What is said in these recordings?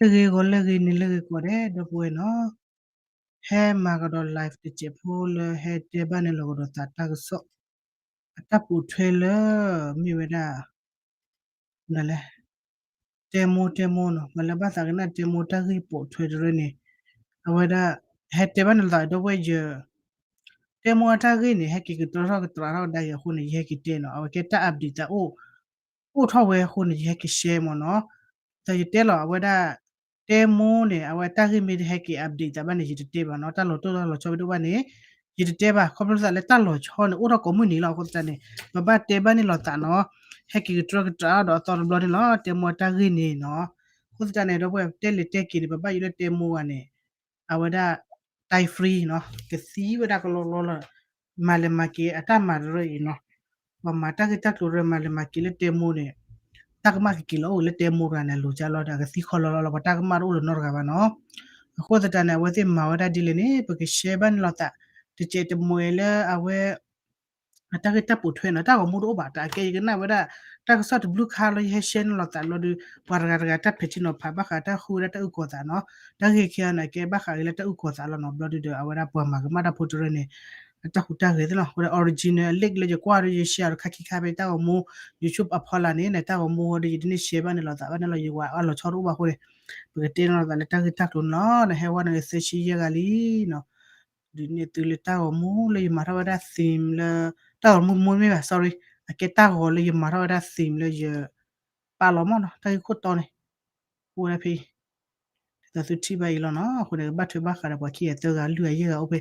တဂ့ၤဂီၤလၢဂ့ၤ နံၤလၢဂ့ၤကိးဂၤဒဲး ဒီပုၢ်ဝဲၢ်နီၤ, ဟဲမၤကဒီး live တစဲးဖိလၢဟဲတဲဘၣ်န့ၣ်လီၤကဒီးသးတၢ်ကစီၣ် အတၢ်ပိာ်ထွဲလၢ မ့ၢ်ဝဲဒၣ် နလဲၣ်, တဲမိၢ်တဲမိၢ်နီၤ, ပှၤလၢဘၣ်သးကနၣ်တဲမိၢ်တၢ်ဂ့ၢ်ပိာ်ထွဲတရၢန့ၣ်, အဝဲဒၣ် ဟဲတဲဘၣ်န့ၣ်လီၤသး ဒီပုၢ်ဝဲၢ်ယ တဲမိၢ်အတၢ်ဂ့ၢ်န့ၣ် ဟဲက့ၤကတြီထီၣ်ကတြီထီၣ်ကဒါက့ၤအဃိန့ၣ် ယဟဲက့ၤတဲနီၤ, အဝဲကဲတၢ် update သးအိၣ် အိၣ်ထီၣ်ဝဲအဃိန့ၣ် ယဟဲက့ၤ share မ့ၢ်နီၤ, ဒီးယတဲလီၤ အဝဲဒၣ် တဲမိၢ်န့ၣ် အဝဲတၢ်ဂ့ၢ်မ့ၢ်တဟဲက့ၤ update သးဘၣ်န့ၣ် ယတတဲဘၣ်နီၤ, တၢ်လီၤတိၢ်တၢ်လီၤဆီမ့ၢ်တအိၣ်ဘၣ်န့ၣ် ယတတဲဘၣ်, ခီဖျိသးလၢတၢ်လီၤဆီန့ၣ် အိၣ်ထီၣ်ကိးမုၢ်နံၤလီၤ, အဃိသတးန့ၣ် ပဘၣ်တဲဘၣ်န့ၣ်လီၤသးနီၤ, ဟဲက့ၤကတြီကတြီဒီးအသီတဘျီန့ၣ်လီၤ, တဲမိၢ်အတၢ်ဂ့ၢ်န့ၣ်နီၤ, အဃိသတးန့ၣ် ဒီပုၢ်ဝဲၢ်တဲလဲၤတဲက့ၤန့ၣ် ပဘၣ်ယိၣ်လၢတဲမိၢ်ဂၤန့ၣ် အဝဲဒၣ် time free နီၤ, ကသံဝဲဒၣ်ကလီလီလီၤ, မၤလဲၤမၤက့ၤအတၢ်မၤတရၢအံၤနီၤ, ပှၤမၤတၢ်ဂ့ၢ်တၢ်ကျိၤတရၢ မၤလဲၤမၤက့ၤလၢတဲမိၢ်န့ၣ် တၢ်ကမၣ်ကက့ၤလီၤအိၣ်လၢတဲမိၢ်တဂၤန့ၣ် အလိၤကၢ်လီၤဒီး အကသံခီလီလီလီၤ, ပှၤတၢ်ကမၣ်တအိၣ်လၢၤနီတဂၤဘၣ်နီၤ, အဃိသတးန့ၣ် အဝဲသ့ၣ်မၤဝဲဒၣ်ဒ်လဲၣ်န့ၣ် ပက share ဘၣ်န့ၣ်လီၤသး, တစဲးတမှဲၤလၢအဝဲ အတၢ်ဂ့ၢ်တၢ်ပိာ်ထွဲနီၤ, တၢ်ဂီၤမူတအိၣ်ဘၣ်, တၢ်ကဲယကနၣ်ဝဲဒၣ် တၢ်ကစီၣ်တဘျုးခါလီၤ ယဟဲ share န့ၣ်လီၤသးဘျီဒီး ပှၤတဂၤတဂၤတၢ်ဖံးထံနီၤဖး ဘၣ်ဃးတၢ်ဃုဝဲဒၣ်တၢ်အုၣ်ကီၤသးနီၤ, တၢ်ဂ့ၢ်ခံဂၤန့ၣ် ကဲဘၣ်ဃးက့ၤလၢတၢ်အုၣ်ကီၤသးလီၤနီၤ, ဘျီဒုဒီး အဝဲဒၣ်ပှၤမၤကမၣ်တၢ်ဖိတရၢန့ၣ် အတၢ်ဟူးတၢ်ဂဲၤသ့ၣ်လီၤ, အဃိဒီး original link လၢယကွၢ်ဒီး ယ share ဒီးခါခံခါဖဲတၢ်ဂီၤမူ YouTube အဖီလာ်န့ၣ် နတၢ်ဂီၤမူဝဲဒီး ယတန့ၢ် share ဘၣ်န့ၣ်လီၤသးဘၣ်န့ၣ်လီၤ, ယဝၤအလီၤဆီတအိၣ်ဘၣ်အဃိန့ၣ် ပကတဲန့ၣ်လီၤသးလၢတၢ်ဂ့ၢ်တၢ်ကျိၤန့ၣ်လီၤ, နဟဲဝဲန့ၣ်သၢဆံယဲၢ်ဂၤလံနီၤ ဒုးန့ၢ်သုလၢတၢ်ဂီၤမူလၢယမၤထီၣ်ဝဲဒၣ် theme လၢ တၢ်ဂီၤမူမူမ့ၢ်ဘၣ် sorry အကဲတၢ်ဂီၤလၢယမၤထီၣ်ဝဲဒၣ် theme လၢယ ပာ်လီၤမ့ၢ်နီၤ, တၢ်ဂ့ၢ်ခိၣ်တီန့ၣ် အိၣ်ဝဲဒၣ်ဖဲအံၤ, ဒ်သိးသုထံၣ်ဘၣ်အံၤလီၤနီၤ, အဃိန့ၣ် ကဘၣ်ထွဲဘၣ်ဃးဒီးပှၤခံဂၤသၢဂၤလွံၢ်ဂၤယဲၢ်ဂၤအိၣ်ဖဲ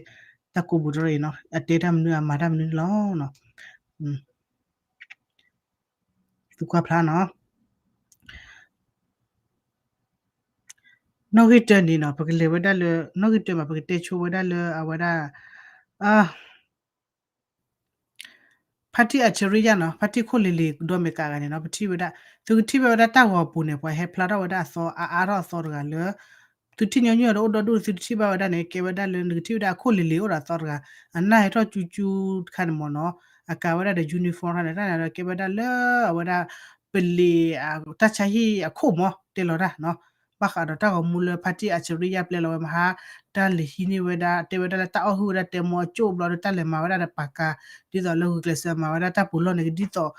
တၢ်ကိးပူၤတရၢအံၤနီၤ, အတဲတၢ်မနုၤအမၤတၢ်မနုၤန့ၣ်လီၤနီၤ, သုကွၢ်ဖျါနီၤ နီၣ်ဂံၢ်တၢန့ၣ်နီၤ ပကလဲၤဝဲဒၣ်လၢ နီၣ်ဂံၢ်တၢမး ပကတဲဆိဝဲဒၣ်လၢအဝဲဒၣ် ဖါတံၢ်အၣ်ဆရံယါနီၤ, ဖါတံၢ်ခိၣ်လ့ၤလ့ၤဒီးမဲာ်ကးဂၤန့ၣ်နီၤ, ပထံၣ်ဝဲဒၣ် သုကထံၣ်ဘၣ်ဝဲဒၣ်တၢ်ဂီၤပူၤန့ၣ် ပှၤဟဲဖျါထီၣ်ဝဲဒၣ်အသီ အအါထီၣ်အသီတဂၤလၢ သုထံၣ်ညီနုၢ်ဒီးအိၣ်ဒီဒူၣ် သုတထံၣ်ဘၣ်ဝဲဒၣ်န့ၣ် ကဲဝဲဒၣ်လၢ နကထံၣ်ဝဲဒၣ်အခိၣ်လ့ၤလ့ၤအိၣ်ဒီးအသီတဂၤ, အနၢ်ဟဲထီၣ်ကၠူကၠူတခါန့ၣ်မ့ၢ်နီၤ, အကၤဝဲဒၣ်ဒီး uniform တခါန့ၣ် တၢ်န့ၣ်ဒီးကဲဝဲဒၣ်လၢအဝဲဒၣ် ပလံၤ တၢ်ဆါဟံၣ်အခိၣ်မ့ၢ်တဲလီၤတၢ်နီၤ ဘၣ်ဃးဒီးတၢ်ဂီၤမူလၢဖါတံၢ်အၣ်ဆရံယါပျဲလီၤဝဲမဟါ, တၢ်လဲၤဟံးန့ၢ်ဝဲဒၣ် တဲဝဲဒၣ်လၢတၢ်အီၣ်ဟုၣ်ဝဲဒၣ်တဲမိၢ်အကၠိၣ်ဘျီဒီး တၢ်လဲၤမၤဝဲဒၣ်ဒီးပာ်ကၤ, ဒ်သိးလၢဂုာ်ကျဲးစၢးမၤဝဲဒၣ်တၢ်ပူၤလီၢ်န့ၣ် ဒ်သိး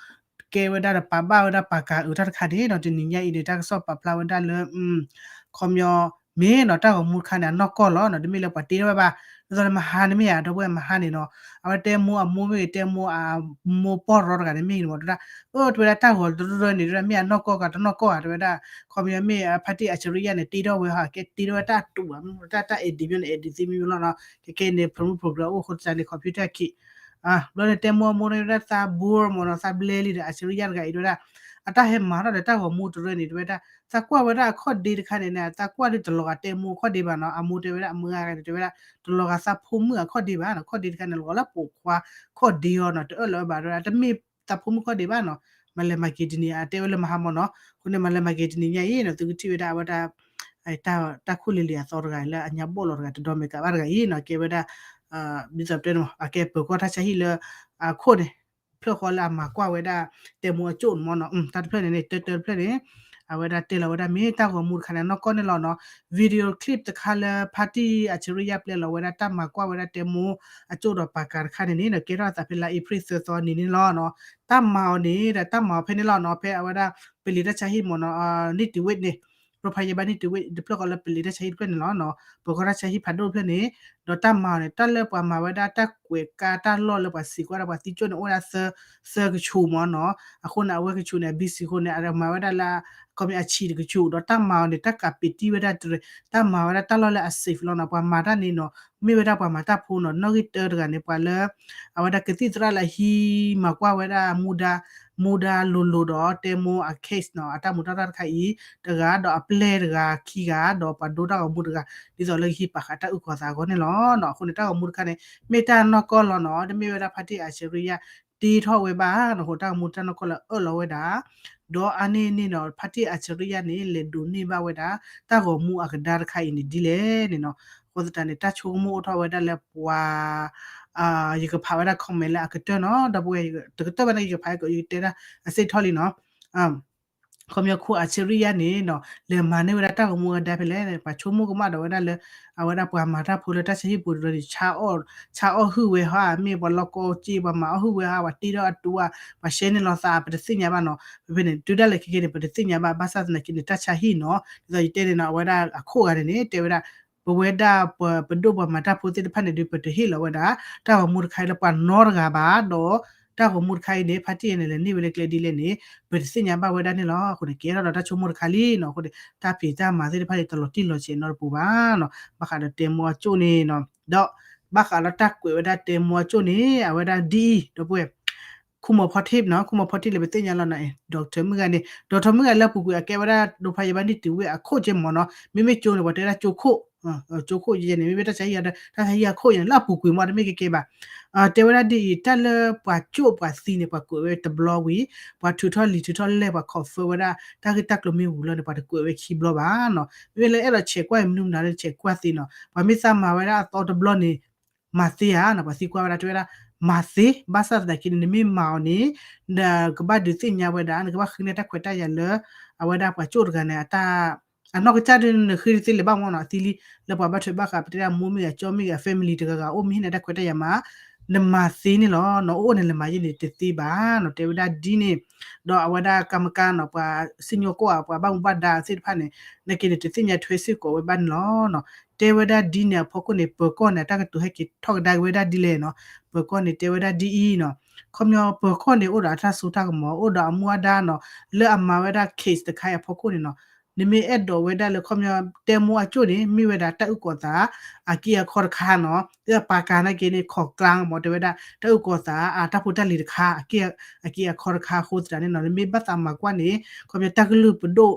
ကဲဝဲဒၣ်ဒီးပာ်ဘၣ်ဝဲဒၣ်ပာ်ကၤအုးတၢ်တခါန့ၣ်နီၤ, တနံၤညါအံၤန့ၣ် တၢ်ကစီၣ်ပာ်ဖျါဝဲဒၣ်လၢ ခီပညီ မ့ၢ်နီၤ တၢ်ဂီၤမူတခါန့ၣ် အနီၢ်ကီၢ်လီၤနီၤ, တမ့ၢ်လၢပှၤတ့ထီၣ်ဝဲဘၣ်, ဒ်သိးလၢမဟါန့ၣ်မ့ၢ်ဧါ ဒီပုၢ်ဝဲၢ် မဟါန့ၣ်နီၤ, အဝဲတဲမိၢ်အမိၢ်မ့ၢ်ဂ့ၤ တဲမိၢ်အမိၢ်ပီၢ်ရီတဂၤန့ၣ်မ့ၢ်ဂ့ၤန့ၣ်မ့ၢ် တဲဝဲဒၣ် အိၣ် တဲဝဲဒၣ်တၢ်ဂီၤတရၢန့ၣ် တဲဝဲဒၣ်မ့ၢ်အနီၢ်ကီၢ်ကတနီၢ်ကီၢ်ဧါ တဲဝဲဒၣ်, ခီပညီမ့ၢ်ဖါတံၢ်အၣ်ဆရံယါန့ၣ် တ့ထီၣ်ဝဲဟီ ကဲတ့ထီၣ်ဝဲတၢ်အတူးဘၣ် မ့ၢ်တၢ်တၢ် edit မ့ၢ်န့ၣ် edit သ့မ့ၢ်လီၤနီၤ, ကဲကဲန့ၣ် program အိၣ်အဃိသတးန့ၣ် computer ခံ ဘျီန့ၣ် တဲမိၢ်အမိၢ်န့ၣ်ဝဲဒၣ်သးဘိမ့ၢ်နီၤ, သးဘျဲလံဒီး အၣ်ဆရံယါတဂၤအံၤ တဲဝဲဒၣ် အတၢ်ဟဲမၤထီၣ်ဒီးတၢ်ဂီၤမူတရၢန့ၣ် တဲဝဲဒၣ် သးကွၢ်ဝဲဒၣ်အခီၣ်ဒ့တခါန့ၣ်န့ၣ် သးကွၢ်ဒုးတလီၤဂာ်တဲမိၢ်အခီၣ်ဒ့ဘၣ်နီၤ, အမိၢ်တဲဝဲဒၣ် အမုၢ်ဂၤဂၤန့ၣ် တဲဝဲဒၣ် တလီၤဂာ်သးဖိမုၣ်အခီၣ်ဒ့ဘၣ်နီၤ, ခီၣ်ဒ့တခါန့ၣ် လီၤဂာ်လၢပိာ်ခွါခီၣ်ဒ့အီၤနီၤ, တအၢၣ်လီၤဝဲဘၣ် တဲဝဲဒၣ် တမ့ၢ်သးဖိမုၣ်ခီၣ်ဒ့ဘၣ်နီၤ, မၤလဲၤမၤက့ၤတနံၤ အတဲဝဲလၢမဟါမ့ၢ်နီၤ, အဃိန့ၣ် မၤလဲၤမၤက့ၤတနံၤညါအံၤနီၤ သုကထံၣ်ဝဲဒၣ်အဝဲဒၣ် တၢ်ခိၣ်လ့ၤလ့ၤအသီတဂၤလၢအညါဘီၣ်လီၤတဂၤ တဒီမဲာ်ကးဘၣ်တဂၤအံၤနီၤ, ကဲဝဲဒၣ် ဒ်သိးပတဲန့ၣ် အကဲပၢၤကီၢ်တၢ်ဆါဟံၣ်လၢ အခိၣ်န့ၣ် ဖျၢၣ်ဃီလၢအမၤကွၢ်ဝဲဒၣ် တဲမိၢ်အကၠိၣ်န့ၣ်မ့ၢ်နီၤ, တၢ်တဖျၢၣ်န့ၣ်န့ၣ် တၢတၢတဖျၢၣ်န့ၣ် အဝဲဒၣ်တဲလီၤဝဲဒၣ်မ့ၢ်တၢ်ဂီၤမူတခါန့ၣ် နီၢ်ကီၢ်န့ၣ်လီၤနီၤ, video clip တခါလၢ ဖါတံၢ်အၣ်ဆရံယါပျဲလီၤဝဲဒၣ် တၢ်မၤကွၢ်ဝဲဒၣ်တဲမိၢ်အကၠိၣ်ဒီးပာ်ကၤတခါန့ၣ်န့ၣ် ကဲထီၣ်အသးဖဲလါအ့ဖြ့ၣ်သၢသီနံၤန့ၣ်လီၤနီၤ, တၢ်မၤအီၤန့ၣ်ဒီး တၢ်မၤအီၤဖဲန့ၣ်လီၤနီၤ, ဖဲအဝဲဒၣ် ပလံၤတၢ်ဆါဟံၣ်မ့ၢ်နီၤ, နံၣ်တံၤဝ့ၣ်န့ၣ် ပရဖးယဲဘါနံၣ်တံၤဝ့ၣ် တဖျၢၣ်ဃီလၢပလံၤတၢ်ဆါဟံၣ်တဖျၢၣ်န့ၣ်လီၤနီၤ, ပၢၤကီၢ်တၢ်ဆါဟံၣ်ဖးဒိၣ်တဖျၢၣ်န့ၣ်, ဒီးတၢ်မၤအီၤန့ၣ် တၢ်လၢပှၤမၤဝဲဒၣ်တၢ်ကွဲးကါတၢ်လီၢ်လၢပှၤစံးကွၢ်ဒီးပှၤသံကၠိၣ်န့ၣ် အိၣ်ဝဲဒၣ်သၢ သၢကဆူးမ့ၢ်နီၤ, အဃိန့ၣ် အဝဲကဆူးန့ၣ် အဘံစံးဃိန့ၣ် အမၤဝဲဒၣ်လၢ ခီပညီအဆံးတကဆူး ဒီးတၢ်မၤအီၤန့ၣ် တၢ်ကးပ့းတံၢ်ဝဲဒၣ်တရံး တၢ်မၤဝဲဒၣ်တၢ်လီၢ်လၢအ safe လီၤနီၤ, ပှၤမၤတၢ်န့ၣ်နီၤ မ့ၢ်ဝဲဒၣ်ပှၤမၤတၢ်ဖိနီၤ, နီၣ်ဂံၢ်တၢတဂၤန့ၣ် ပှၤလၢ အဝဲဒၣ်ကသံၣ်သရၣ်လၢအဟံးမၤကွၢ်ဝဲဒၣ်မူဒါ မူဒါလိၤလိၤဒီးတဲမိၢ်အ case နီၤ, အတၢ်မူတၢ်တၢ်တခါအံၤ တဂၤ ဒီးအပျဲၢ်တဂၤခံဂၤ ဒီးပှၤဒိတၢ်ဂီၤမူတဂၤ ဒ်သိးလၢကဟံးပာ်ဃာ်တၢ်အုၣ်ကီၤသးအဂီၢ်န့ၣ်လီၤနီၤ, အဃိန့ၣ် တၢ်ဂီၤမူတခါန့ၣ် မ့ၢ်တၢ်နီၢ်ကီၢ်လီၤနီၤ, တမ့ၢ်ဝဲဒၣ်ဖါတံၢ်အၣ်ဆရံယါ တ့ထီၣ်ဝဲဘၣ်နီၤ, အဃိတၢ်ဂီၤမူတၢ်နီၢ်ကီၢ်လၢအအၢၣ်လီၤဝဲဒၣ် ဒီးအါန့ၢ်န့ၣ်နီၤ ဖါတံၢ်အၣ်ဆရံယါန့ၣ် လဲၤဒိးန့ၢ်ဘၣ်ဝဲဒၣ် တၢ်ဂီၤမူအကဒါတခါအံၤန့ၣ်ဒ်လဲၣ်န့ၣ်နီၤ, အဃိသတးန့ၣ် တၢ်ဆိကမိၣ်အိၣ်ထီၣ်ဝဲဒၣ်လၢပှၤ ယကဖးဝဲဒၣ် comment လၢအကတၢၢ်နီၤ, ဒီပုၢ်ဝဲၢ် တကတၢၢ်ဘၣ်န့ၣ် ယကဖး ယကတဲဒၣ်အစ့ၣ်ထီၣ်လံနီၤ, ခီပညီခိၣ်အၣ်ဆ့ရံယါန့ၣ်နီၤ လဲၤမၤန့ၢ်ဝဲဒၣ်တၢ်ဂီၤမူအဒါဖဲလဲၣ် ပှၤဆိကမိၣ်ကမၣ်ဒီးဝဲဒၣ်လၢ အဝဲဒၣ်ပှၤမၤတၢ်ဖိလၢတၢ်ဆါဟံၣ်ပူၤတရၢန့ၣ် ဆါအီၣ်ဟူးဝဲဟါ မ့ၢ်ပှၤလီၢ်ကီၢ်စ့ၢ် ပှၤမၤအီၣ်ဟူးဝဲဟါ ပှၤတ့ထီၣ်အတူ ပှၤရှဲန့ၢ်လီၤသး ပတသ့ၣ်ညါဘၣ်နီၤ ဖဲဖဲန့ၣ် တုၤဒၣ်လဲာ်ခဲကဲန့ၣ် ပတသ့ၣ်ညါဘၣ် ဘၣ်ဆၣ်သနာ်က့န့ၣ် တၢ်ဆါဟံၣ်နီၤ ဒ်သိးယတဲန့ၣ်နီၤ အဝဲဒၣ်အခိၣ်ဂၤန့ၣ်န့ၣ် တဲဝဲဒၣ် ပဝဲဒၣ်ပဒိၣ်ပှၤမၤတၢ်ဖိသ့ၣ်တဖၣ်န့ၣ်ဒီး ပတဟ့ၣ်လီၤဝဲဒၣ် တၢ်ဂီၤမူတခါအံၤလၢပှၤနီတဂၤဘၣ်ဒီး တၢ်ဂီၤမူတခါအံၤန့ၣ် ဖါတံၢ်အံၤန့ၣ် လဲၤန့ၢ်ဝဲလၢကျဲဒ်လဲၣ်န့ၣ် ပတသ့ၣ်ညါဘၣ်ဝဲဒၣ်န့ၣ်လီၤ. အဃိန့ၣ် ကဲထီၣ်ဒီးတၢ်ဆိကမိၣ်တခါလံနီၤ အဃိန့ၣ် တၢ်ဖံးတၢ်မၤသ့ၣ်တဖၣ်န့ၣ် တလီၤတံၢ်လီၤဆဲးနီတပူၤဘၣ်နီၤ ဘၣ်ဃးဒီးတဲမိအကၠိၣ်န့ၣ်နီၤ ဒီး ဘၣ်ဃးဒီးတၢ်ကွဲးဝဲဒၣ်တဲမိအကၠိၣ်န့ၣ် အဝဲဒၣ်ဒ်အံၤ ဒီပုၢ်ဝဲၢ် ခူမီၤဖီထံးနီၤ ခူမီၤဖီထံးလၢပသ့ၣ်ညါလီၤနီၤ ဒီကထၢၣ်မုၣ်ဂၤန့ၣ် ဒီကထၢၣ်မုၣ်ဂၤလၢအပူၤကွံာ်အကဲဝဲဒၣ် ဒိဖးယဘၣ်နံၣ်တုၤဝဲအခိၣ်ကဲမီၤနီၤ မ့မ့ၢ်ကၠိန့ၣ် ပှၤတဲဝဲဒၣ်ကၠိခိၣ် ကၠိခိၣ်ယဲန့ၣ် မ့မ့ၢ်တၢ်ဆါဟံၣ်အီၤဒီး တၢ်ဆါဟံၣ်အခိၣ်ယဲန့ၣ် လၢအပူၤကွံာ်မီၤ တမ့ၢ်ကဲကဲဘၣ် တဲဝဲဒၣ်ဒ်အံၤ တၢ်လၢပှၤကၠိၣ်ပှၤသံန့ၣ် ပှၤကွဲးဝဲတဘျီဝံၤ ပှၤထုးထီၣ်လံာ်ထုးထီၣ်လဲၢ် ပှၤ confirm ဝဲဒၣ် တၢ်ဂ့ၢ်တၢ်ကျိၤမ့ၢ်ဝံၤလီၤန့ၣ် ပှၤတကွဲးဝဲခံဘျီဘၣ်နီၤ မ့မ့ၢ်လၢအဲၣ်ဒိးဆဲးကွၢ်အံၤမနုၤမနုၤလၢဆဲးကွၢ်သ့နီၤ ပှၤမ့ၢ်သးမၤဝဲဒၣ်အသီတဘျီန့ၣ် မၤသ့ဧါနီၤ ပှၤသံကွၢ်ဝဲဒၣ် တဲဝဲဒၣ် မၤသ့ ဘၣ်ဆၣ်သနာ်က့န့ၣ် နမ့ၢ်မၤအီၤန့ၣ် နကဘၣ်ဒုးသ့ၣ်ညါဝဲဒၣ် နကဘၣ်ဃ့န့ၢ်တၢ်ခွဲးတၢ်ယာ်လၢ အဝဲဒၣ်ပှၤကၠိၣ်တဂၤန့ၣ် အတၢ် အနီၢ်ကစၢ်ဒ်နဃ့တသ့လၢၤဘၣ်မီၢ်နီၤ အသံလံ လၢပှၤဘၣ်ထွဲဘၣ်ဃး ပတဲဒၣ်မိၢ်မ့ၢ်ဂ့ၤ ကၠီမ့ၢ်ဂ့ၤ family တဂၤဂၤအိၣ်မ့ၢ်ဟ့ၣ်န့ၢ်တၢ်ခွဲးတၢ်ယာ်မး နမၤသ့န့ၣ်လီၤနီၤ အိၣ်အိၣ်န့ၣ် လဲၤမၤယဲန့ၣ်တသ့ဘၣ်နီၤ တဲဝဲဒၣ်ဒ်န့ၣ် ဒီးအဝဲဒၣ်ကမကါနီၤ ပှၤစံၣ်ညီၣ်ကွီၢ် ပှၤဘၣ်မူဘၣ်ဒါသ့ၣ်တဖၣ်န့ၣ် နာ်က့န့ၣ် တသ့ၣ်ညါထွဲစ့ၢ်ကီးဝဲဘၣ်န့ၣ်လီၤနီၤ တဲဝဲဒၣ်ဒ်န့ၣ်အဖီခိၣ်န့ၣ် ပၢၤကီၢ်န့ၣ် အတၢ်ကတိၤဟဲက့ၤထီၣ်ကဒါက့ၤဝဲဒၣ်ဒ်လဲၣ်နီၤ ပၢၤကီၢ်န့ၣ် တဲဝဲဒၣ်ဒ်အံၤနီၤ ခီပညီပၢၤကီၢ်န့ၣ် အိၣ်ဒီးအတၢ်စိတၢ်ကမီၤ အိၣ်ဒီးအမူအဒါနီၤ လၢအမၤဝဲဒၣ် case တခါအံၤအဖီခိၣ်န့ၣ်နီၤ နမ့ၢ်အဲၣ်ဒိးဝဲဒၣ်လၢခီပညီ တဲမိအကၠိၣ်န့ၣ် မ့ၢ်ဝဲဒၣ်တၢ်အုၣ်ကီၤသး အက့အခီတခါနီၤ လၢအပာ်ကၤနာ်က့န့ၣ် ခီၣ်ကျါမီၤ တဲဝဲဒၣ် တၢ်အုၣ်ကီၤသး အတၢ်ဖိတၢ်လံၤတခါ အက့အခီတခါအဃိသတးန့ၣ်နီၤ နမ့ၢ်ဘၣ်သးမၤကွၢ်န့ၣ် ခီပညီတၢ်ကလုၢ်ပဒိၣ်